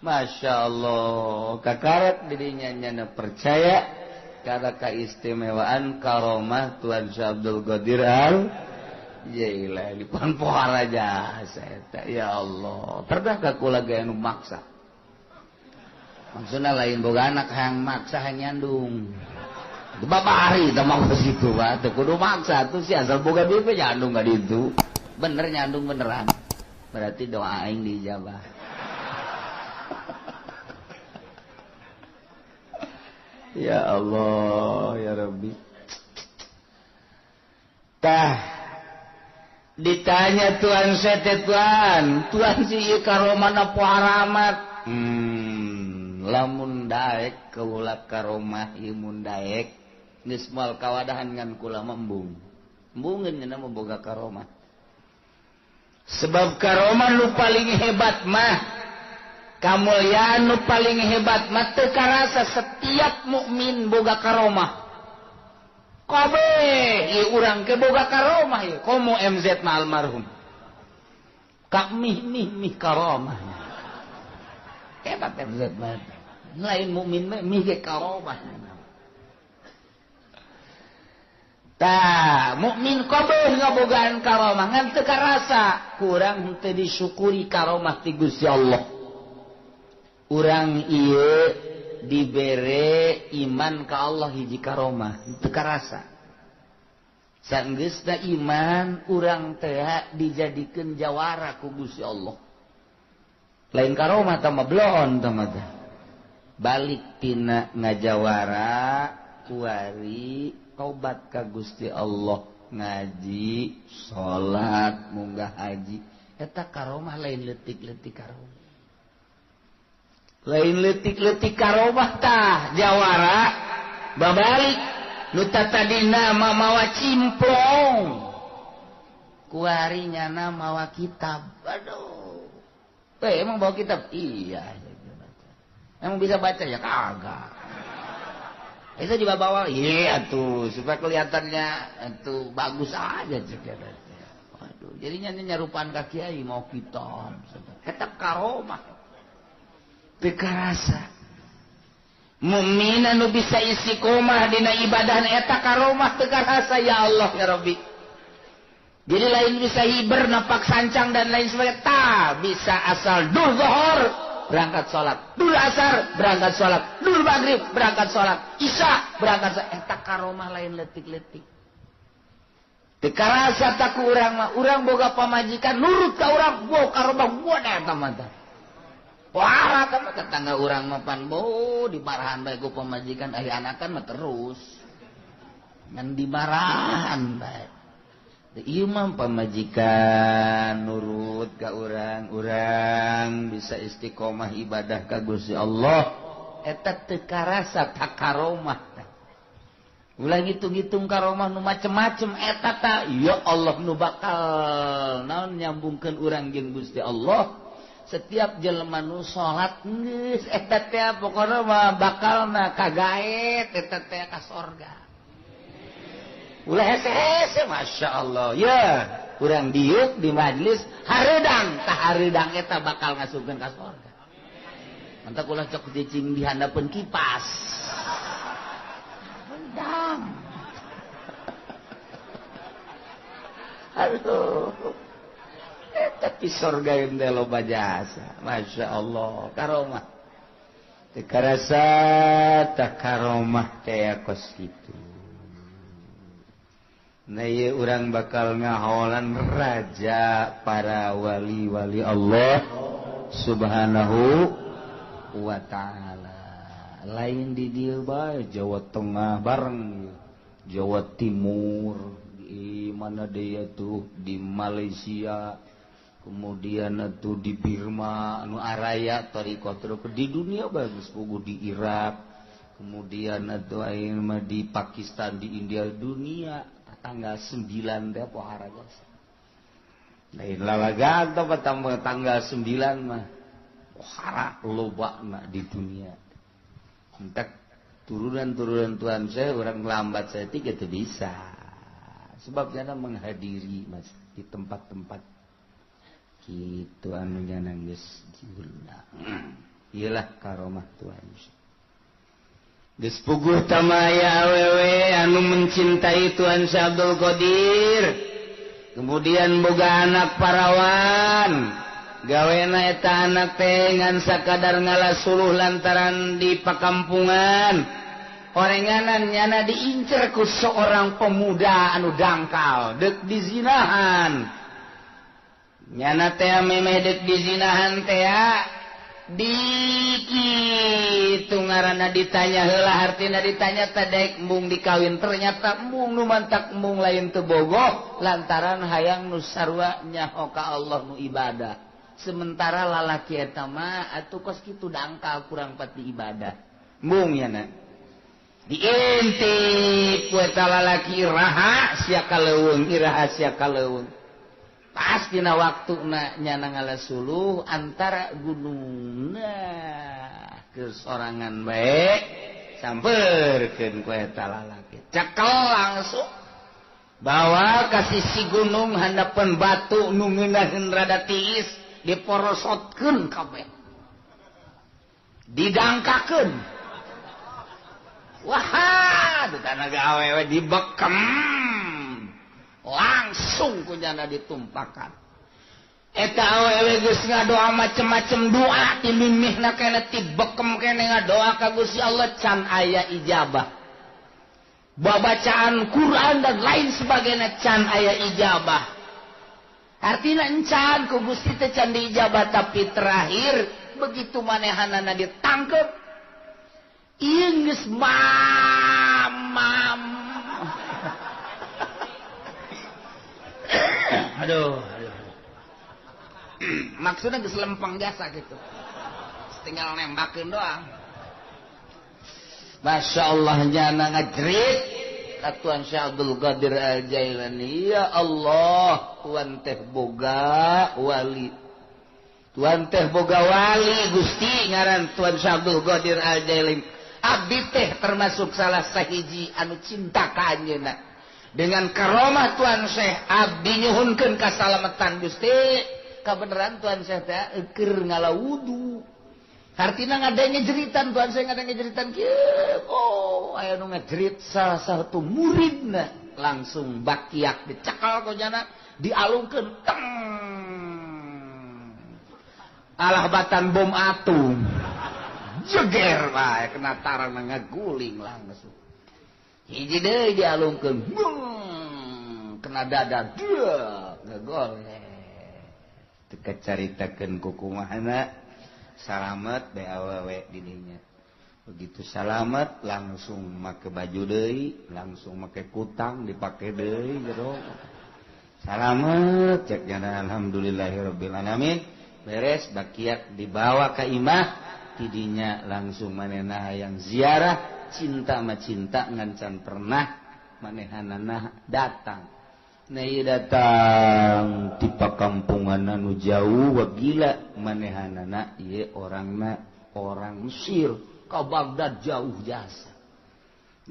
Masya Allah kakaret dirinya nyana percaya karena keistimewaan karomah Tuan Syekh Abdul Qadir Al Jailani pan pohara jasa eta ya Allah pernah ka kula ge anu maksa maksudna lain boga anak hayang maksa hayang nyandung babari teh mah kitu mah teu kudu maksa atuh si asal boga duit we nyandung ka ditu bener nyandung beneran berarti doa aing diijabah. Ya Allah ya Rabbi tah ditanya tuan sete tuan tuan si ieu karomahna poharamat lamun daek kaula karomah ieu mun daek geus moal kawadahan ngan kula mah embung embungeun nya mah boga karomah sebab karomah nu paling hebat mah kamulyaan nu paling hebat mah teu karasa setiap mukmin boga karomah kabeh ieu urang ke boga karomah ieu komo MZ mah almarhum ka mih mih mih karomah hebat MZ mah lain mukmin mah mih ge karomah tah mukmin kabeh ngabogaan karomah ngan teu karasa kurang henteu disyukuri karomah ti Gusti Allah urang ieu dibere iman ka Allah hiji karomah teu karasa sanggeusna iman urang teh dijadikeun jawara ku Gusti Allah lain karomah tah mah bloon tah mah balik tina ngajawara kuari tobat ka Gusti Allah ngaji salat munggah haji eta karomah lain leutik-leutik karomah lain leutik-leutik karomah tah jawara babalik nu tatadina mawa cimplong kuari nyana mawa kitab aduh emang bawa kitab iya emang bisa baca ya kagak itu juga bawa iya tuh supaya kelihatannya itu bagus aja. Aduh, jadinya nyarupaan ka kiai mau kitab. Eta karomah. Teu karasa. Mukmin anu bisa istiqomah dina ibadah eta karomah teu karasa ya Allah ya Rabbi. Jadi lain bisa hiber napak sancang dan lain sebagainya. Ta bisa asal dur zuhur berangkat salat, dur asar berangkat salat, dur maghrib berangkat salat, isya berangkat salat. Eta karomah lain letik-letik. Teu karasa tak ku urang mah, urang boga pamajikan nurut ka urang, bo karomah buat eta mah tah. Wah, eta mah tetangga urang mah pan bo dimarahan bae ku pamajikan ari anakan mah terus. Ngan dimarahan bae. Ieu mah pamajikan nurut ka urang, urang bisa istiqomah ibadah ka Gusti Allah. Eta teu karasa tak karomah. Ulah ngitung-ngitung karomah nu macem-macem eta ta ya Allah nu bakal naon nyambungkeun urang jeung Gusti Allah. Setiap jelema nu salat geus eta teh pokona mah bakalna kagaet eta teh ka sorga. Ulah hese-hese Masya Allah ya urang diuk di majlis hareudang tah hareudang eta bakal ngasupkeun ka sorga. Mantak ulah cok cicing di handapeun kipas. Hareudang. Aduh. Tapi sorga yang teh loba jasa. Masya Allah karomah. Teu karasa tah karomah teh kos kitu. Nah ieu urang bakal ngaholan raja para wali-wali Allah Subhanahu wa ta'ala. Lain di dieu bae Jawa Tengah bareng Jawa Timur, di mana deui tuh di Malaysia, kemudian tuh di Birma anu araya thariqah di dunia bagus puguh di Irak, kemudian atuh ayeuna mah di Pakistan, di India, dunia tanggal 9 teh pohara jasa. Lain lalagan teh tanggal 9 mah pohara lobana di dunia. Entek turunan-turunan Tuhan saya orang lambat saya tiga teu bisa. Sebab jana menghadiri mas di tempat-tempat kitu anu jana geus diundang. Iyalah karomah Tuhan. Geus puguh tamaya awewe anu mencintai Tuhan Syekh Abdul Qadir. Kemudian boga anak parawan. Gawena eta anak teh ngan sakadar ngalasuluh lantaran di pakampungan. Orenganan nyana diincer ku seorang pemuda anu dangkal deuk dizinahan. Nyana teh memeh deuk dizinahan teh dikitu ngaranna ditanya heula hartina ditanya teh daek embung dikawin ternyata embung nu mantak embung lain teu bogoh lantaran hayang nu sarua nyaho ka Allah nu ibadah. Sementara lalaki eta mah atuh kos kitu dangkal kurang pati ibadah. Embung nyana diintip ku eta lalaki iraha sia kaleuweung iraha sia kaleuweung. Pas dina waktuna nyana ngalasuluh antara gunung nah kesorangan bae sampeurkeun ku eta lalaki cekel langsung bawa ka sisi gunung handapeun batu nu ngeunaheun rada tiis diporosotkeun kabeh didangkakeun wah dutana awewe dibekem langsung kunyana ditumpakan. Eta awewe geus ngadoa macem-macem doa ti mimihna keneh ti bekem keneh ngadoa ka Gusti Allah can aya ijabah. Babacaan Quran dan lain sebagainya can aya ijabah. Artina encan ku Gusti teh can diijabah tapi terakhir begitu manehanana ditangkep ieu geus mamam. Aduh, aduh. Maksudnya geus lempeng jasa gitu. Tinggal nembakeun doang. Masya Allah nyana ngajerit ka Tuhan Syekh Abdul Qadir Al-Jailani, ya Allah, Tuhan teh boga wali. Tuhan teh boga wali Gusti ngaran Tuhan Syekh Abdul Qadir Al-Jailani. Abdi teh termasuk salah sahiji anu cinta ka anjeunna. Dengan karomah Tuan Syekh abdi nyuhunkeun kasalamatan Gusti. Kabeneran Tuan Syekh teh keur ngala wudu. Hartina ngadenge jeritan Tuan Syekh ngadenge jeritan kieu. Oh, aya nu ngajerit salah satu muridna langsung bakiak dicekal ku jana dialungkeun teng. Alah batan bom atom. Jeger bae kena tarang ngaguling langsung. Hiji deui dialungkeun. Kena dada dia ngegoleh. Teu kacaritakeun ku kumahana salamet bae awewe di dinya. Begitu salamet langsung make baju deui, langsung make kutang dipake deui jero. Salamet cek jana alhamdulillahirabbil alamin. Beres bakiak dibawa ke imah tidinya langsung manehna hayang ziarah cinta ma cinta ngancan pernah manehanana datang. Nah ieu datang ti pakampungan anu jauh wagila manehanana ieu orangna orang Mesir ka Baghdad jauh jasa.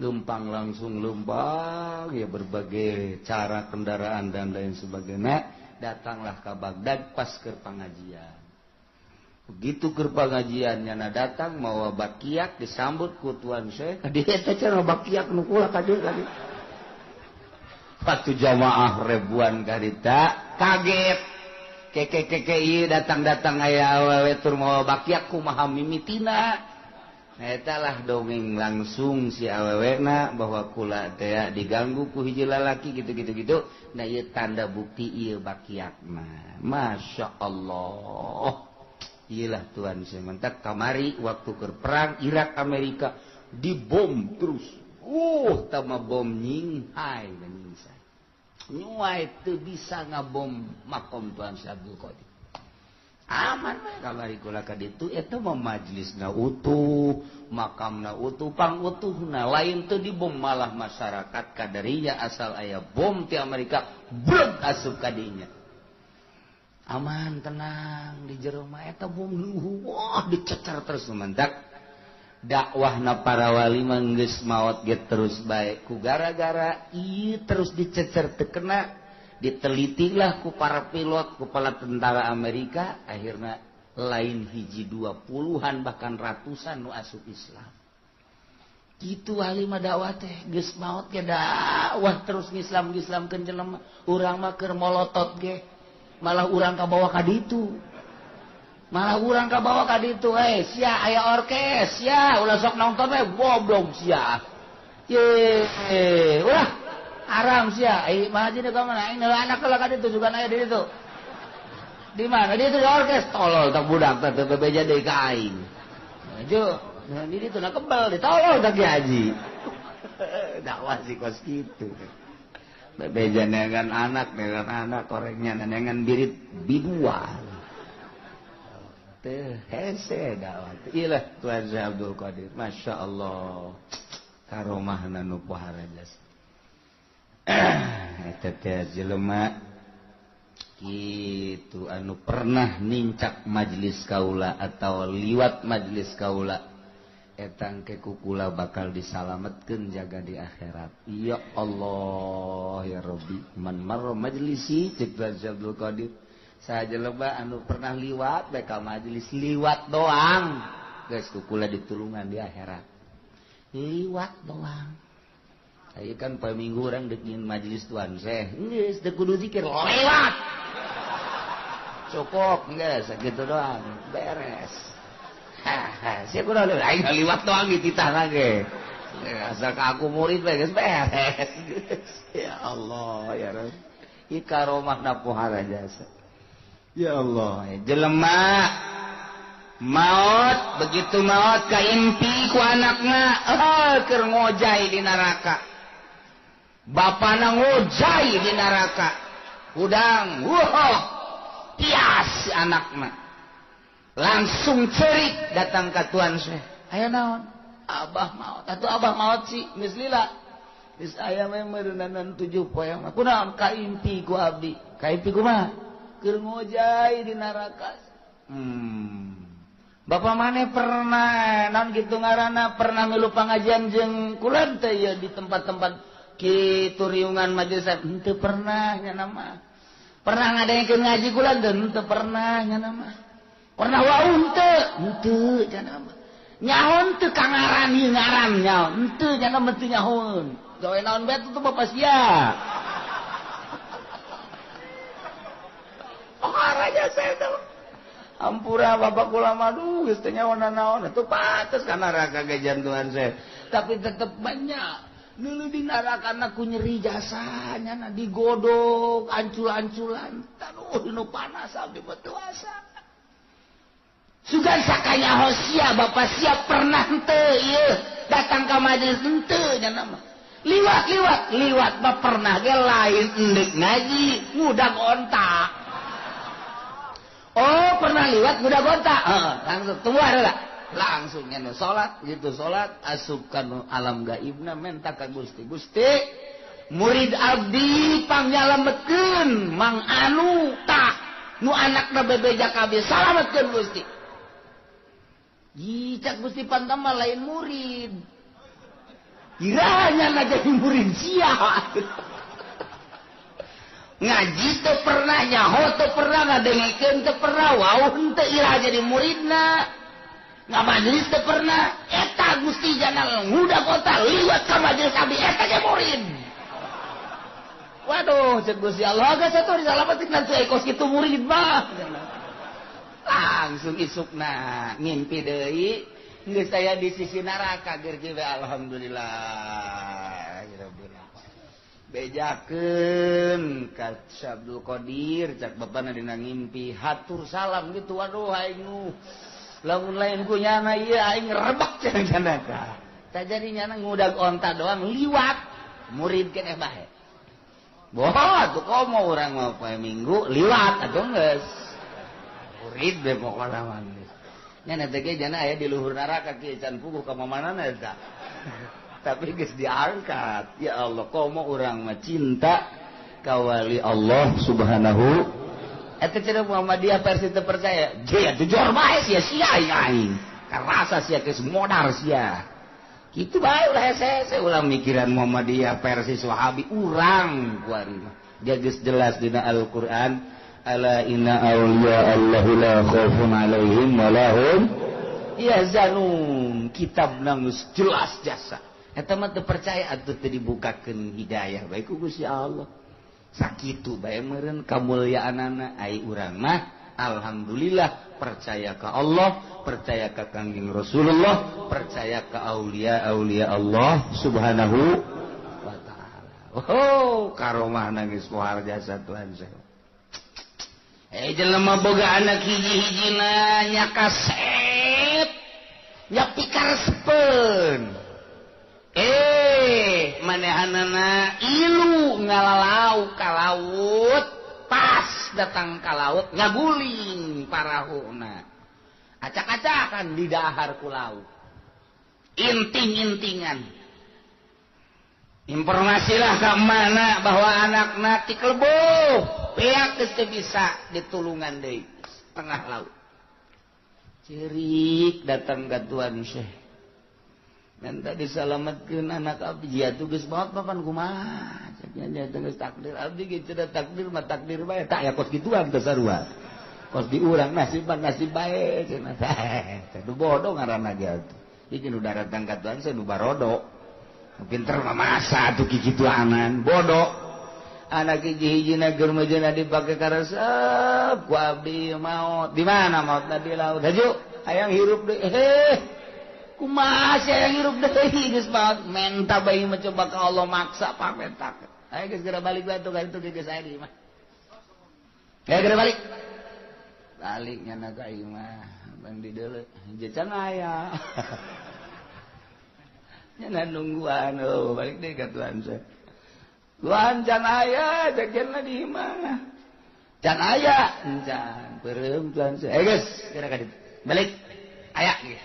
Lempang langsung lempang ya berbagai cara kendaraan dan lain sebagainya. Datanglah ke Baghdad pas keur pangajian. Begitu keur pangajian nyana datang mawa bakiak disambut ku Tuan Syekh. Ka dieu teh cenah bakiak nu kula ka dieu ka dieu. Waktu jamaah ribuan karita kaget. Keke keke ieu datang-datang aya awewe tur mawa bakiak kumaha mimitina. Eta lah dongeng langsung si awewena bahwa kula teh diganggu ku hiji lalaki gitu-gitu gitu. Nah ieu tanda bukti ieu bakiakna. Masya Allah. Iyalah Tuhan sementak kamari waktu keur perang Irak Amerika dibom terus. Tama bom nyinghai menyingsa. Nyuai teu bisa ngabom makom Tuhan Syekh Abdul Qadir. Aman mah kamari kula ka ditu eta mah majlisna utuh, makamna utuh, pangutuhna lain teu dibom malah masyarakat kadarinya asal aya bom ti Amerika breg asup ka dinya. Aman tenang di jero mah eta bom wah dicecer terus mentak dakwahna para wali mah geus maot ge terus bae ku gara-gara ieu terus dicecer teu kena. Ditelitilah ku para pilot, kepala tentara Amerika, akhirnya lain hiji dua puluhan bahkan ratusan nu asup Islam. Kitu wali mah dakwah teh geus maot ge dakwah terus ngislam-ngislamkeun jelema. Urang mah keur molotot ge malah urang kabawa ka ditu. Malah urang kabawa ka ditu, sia aya orkes, sia ulah sok nonton we goblok sia. Ye, ulah haram sia, mah haji ka mana? Aing anak lah ka ditu juga aya di ditu. Di mana? Di ditu di orkes tolol tak budak teh teu bebeja deui ka aing. Maju, di ditu na kebel ditolol tak ki haji. Dakwah sih kos kitu. Bebeja neangan anak korengnya neangan birit biduan. Teu hese dakwah. Iyalah Tuhan Syekh Abdul Qadir. Masya Allah. Karomahna nu pohara jasa. Eta teh jelema kitu anu pernah nincak majelis kaula atau liwat majelis kaula eta engke ku kula bakal disalametkeun jaga di akhirat. Ya Allah ya Rabbi, man marra majlisi cek Abdul Qadir saha jelema anu pernah liwat bae ka majelis liwat doang geus ku kula ditulungan di akhirat. Liwat doang. Ayo kan poe minggu orang dek nyin majelis Tuan Syekh. Geus teu kudu zikir lewat. Cukup geus sakitu doang, beres. Haha, sia kudu aing liwat doang dititah lagi. Asal ka aku murid bae geus beres. Ya Allah ya Rabb. Ieu karomahna pohara jasa. Ya Allah, jelema maot begitu maot kaimpi ku anakna, keur ngojay di neraka. Bapana ngojay di neraka. Hudang, wah, tias anakna. Langsung cerik datang ke Tuan Syekh. Aya naon? Abah maot. Atuh abah maot sih, geus lila. Geus aya mah meureunanan 7 poe mah. Kunaon kaimpi ku abdi? Kaimpi kumaha? Keur ngojay di neraka. Bapak maneh pernah naon kitu ngaranna pernah milu pangajian jeung kula teh ya di tempat-tempat Kitu riungan majelis henteu pernah nya nama. Pernah ngadengkeun ngaji kula henteu pernah nya nama. Pernah wau henteu, henteu nya nama. Nyaho teu ka ngaran ieu ngaran nyaho henteu nya nama teu nyahoeun. Gawe naon bae tuh bapak sia. Oh raja saya tuh. Ampura bapak kula mah duh geus teu nyaho naon atuh pantes ka neraka ge jantuhan saya. Tapi tetep banyak nulu di neraka ku nyeri jasanya na digodok ancul-anculan. Aduh nu panas abdi teu asa. Sugan sakanya hosia bapak siap pernah henteu ieu datang ka majelis henteu nya nama. Liwat-liwat liwat mah pernah ge lain endek ngaji ngudag onta. Oh pernah liwat ngudag onta. Heeh, langsung tunggu heula. Langsung nya salat gitu salat asup ka alam gaibna menta ka Gusti. Gusti murid abdi pangyalametkeun Mang Anu tah nu anakna bebeja kabeh salametkeun Gusti. Cak Gusti Pantama lain murid. Kiranya na jadi murid sia. Ngaji teu pernah nyaho teu pernah ngadengekeun teu pernah wau henteu ira jadi muridna. Ngamajelis teu pernah eta Gusti jana ngudag kota liwat ka majelis abdi eta ge murid. Waduh cek Gusti Allah geus atuh disalametkeun teu kos kitu murid mah. Langsung isukna ngimpi deui geus saya di sisi neraka ger we alhamdulillah rabbil bejakeun ka Abdul Qadir cak bapana dina ngimpi hatur salam gitu waduh aing nu lamun lain ku nyana ieu aing rebek cenah cenah tah jadi nyana ngudag onta doang liwat murid keneh bae boh atuh komo urang mah poe Minggu liwat atuh geus murid be pokona mah nya teh ge jana aya di luhur neraka kieu can puguh ka mamanana eta tapi geus diangkat ya Allah komo urang mah cinta ka wali Allah subhanahu eta cenah Muhammadiyah versi teu percaya je atuh jor bae sia sia aing karasa sia geus modar sia kitu bae ulah hese-hese ulah mikiran Muhammadiyah versi Wahabi urang kuari mah dia geus jelas dina Al-Qur'an ala inna awliya Allahi la khaufun alaihim wa lahum yahzanun kitab geus jelas jasa eta mah teu percaya atuh teu dibukakeun hidayah bae ku Gusti Allah sakitu bae meureun kamulyaanana ai urang mah alhamdulillah percaya ka Allah percaya ka Kangjeng Rasulullah percaya ka aulia-aulia Allah subhanahu wa ta'ala. Oh karomah nangis pohar jasa Tuhan saya. Jelema boga anak hiji-hijina nya kasep nya pikaresepeun manehanana ilu ngalalau ka laut pas datang ka laut ngaguling parahuna acak-acakan di dahar ku laut inting-intingan informasilah ke mana bahwa anakna tikelbuh pihak geus teu bisa ditulungan deui tengah laut cerik datang ka Tuan Syekh minta disalametkeun anak abdi atuh geus maot papan kumaha cek nya geus takdir abdi ge cenah takdir mah takdir bae tak ya kos kituan teh sarua kos di urang nasib nasib bae cenah teh nu bodoh ngaranna ge atuh ieu nu daratang ka Tuan Syekh nu barodo pinter mah masa atuh kikituanan bodoh anak hiji-hijina keur mejeuna dipake karesep ku abdi maot di mana maotna di laut haju hayang hirup deui heh kumaha sia hayang hirup deui geus maot menta bae mencoba ka Allah maksa pamentak ayo geus geura balik bae atuh ka ditu geus aya di imah ayo geura balik balik nyana ka imah bang di deuleu can aya nyana nungguan oh balik deui ka Tuhan saya Tuhan can aya jagenna di imah can aya can peureum Tuhan saya geus geura ka ditu balik aya geus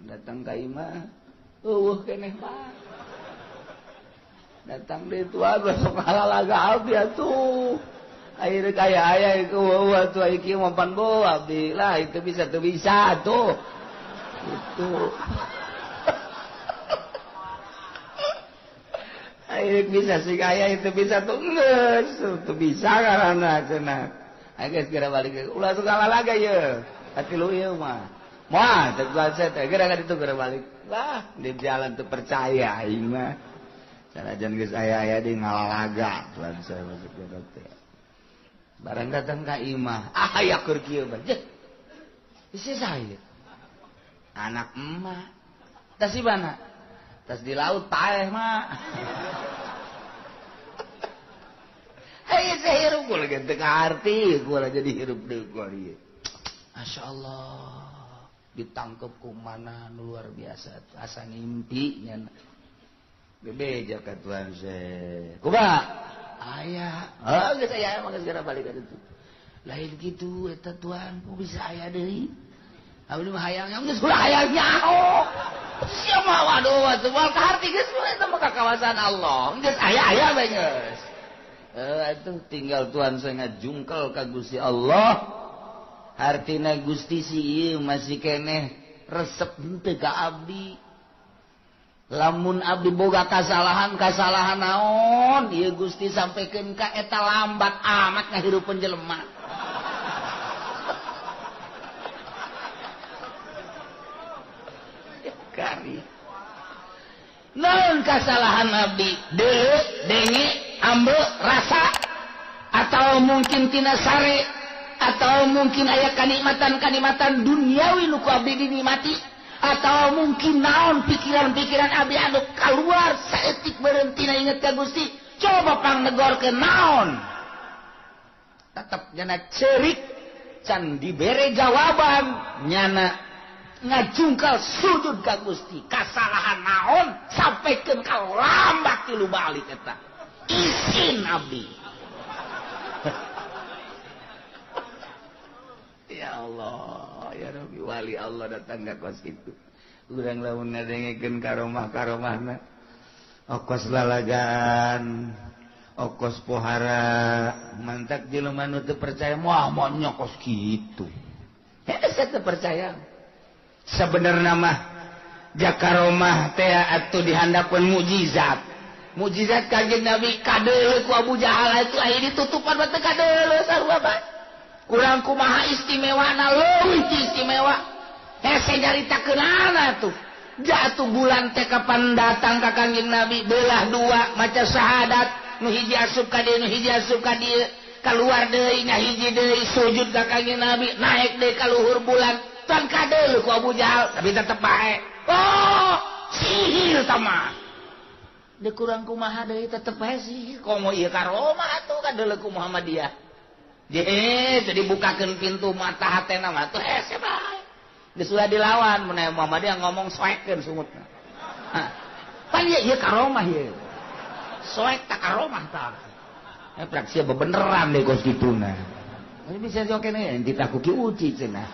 datang ka imah eueuh keneh mah datang deui Tuhan besok halalaga abdi atuh akhirnya kaya aya ieu eueuh atuh ieu kieu mampan bo abdi lah itu bisa teu bisa atuh itu. Ayo bisa sih aya itu bisa tuh geus teu bisa karana cenah. Ayo geus geura balik ulah suka lalaga ye. Hati lu ieu mah. Moal teu kuasa teh geura ka ditu geura balik. Lah di jalan teu percaya aing mah. Sanajan geus aya-aya di ngalalaga tuan saya masuk teh. Barang datang ka imah, ah aya keur kieu mah. Isi saya. Anak emak. Tas di mana? Tas di laut paeh mah. Hei saya hirup gua lagi teu kaarti, gua jadi hirup deui gua ieu. Masya Allah, ditangkep ku mana luar biasa, asa ngimpi nya. Bebeja ka tuan saya. Kumaha? Aya. Oh, geus aya mah geus geura balik ka ditu. Lain kitu eta tuan, ku bisa aya deui. Abdi mah hayang geus ulah hayang nyaho. Sia mah waduh atuh moal kaharti geus eta mah ka kawasan Allah. Geus aya-aya bae geus. Atuh tinggal tuan saya ngajungkel ka Gusti Allah. Hartina Gusti si ieu masih keneh resep henteu ka abdi. Lamun abdi boga kasalahan naon ieu Gusti sampaikan ka eta lambat amat ngahirupeun jelema. Kari. Naon kasalahan abdi? Deuleu, denge, ambe, rasa atau mungkin tina sare atau mungkin aya kanikmatan-kanikmatan duniawi nu ku abdi dinikmati atau mungkin naon pikiran-pikiran abdi anu keluar saeutik berhenti na inget ka Gusti coba pangnegorkeun naon tetep nyana ceurik can dibere jawaban nyana ngajungkal sujud ka Gusti kasalahan naon sampaikan ka lambat tilu balik eta isin abdi. Ya Allah, ya Rabbi, wali Allah datang ka kos itu. Urang lamun ngadengekeun karomah-karomahna okos lalagan, okos pohara, mantak jelema nu teu percaya moal moal kos kitu. Hese teu percaya. Sebenarnya mah jakaromah teh atuh dihandapeun mukjizat. Mukjizat Kanjeng Nabi kadeuleu ku Abu Jahal itu aya ditutupan bae teu kadeuleu sarua bae. Kurang kumaha istimewana leuwih istimewa. Hese nyaritakeunana tuh. Jatuh bulan teh kapan datang ka Kanjeng Nabi belah dua maca syahadat nu hiji asup ka dieu nu hiji asup ka dieu kaluar deui ngahiji deui sujud ka Kanjeng Nabi naik deui ka luhur bulan. Tuan kadeuleu ku Abu Jahal tapi tetep bae. Oh, sihir tama. Deui kurang kumaha deui tetep bae sihir. Komo ieu karomah atuh kadeuleu ku Muhammadiyah. Jadi bukakeun pintu mata hatena mah atuh hese bae. Geus ulah dilawan mun Muhammadiyah ngomong soekeun sungutna. Hah. Pan ieu ieu karomah ieu. Soek tak karomah tah. Eh prak sia bebeneran deui kos kituna. Ini bisa joke nih ditaku ki uci cenah.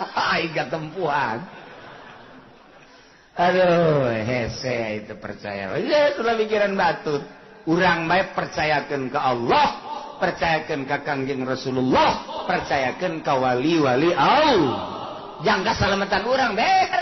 Aing tempuhan. Aduh, hese itu percaya. Ya, sudah pikiran batut. Urang bae percayakeun ka Allah, percayakeun ka Kangjeng Rasulullah, percayakeun ka wali-wali Allah. Jangka salamatan urang beres.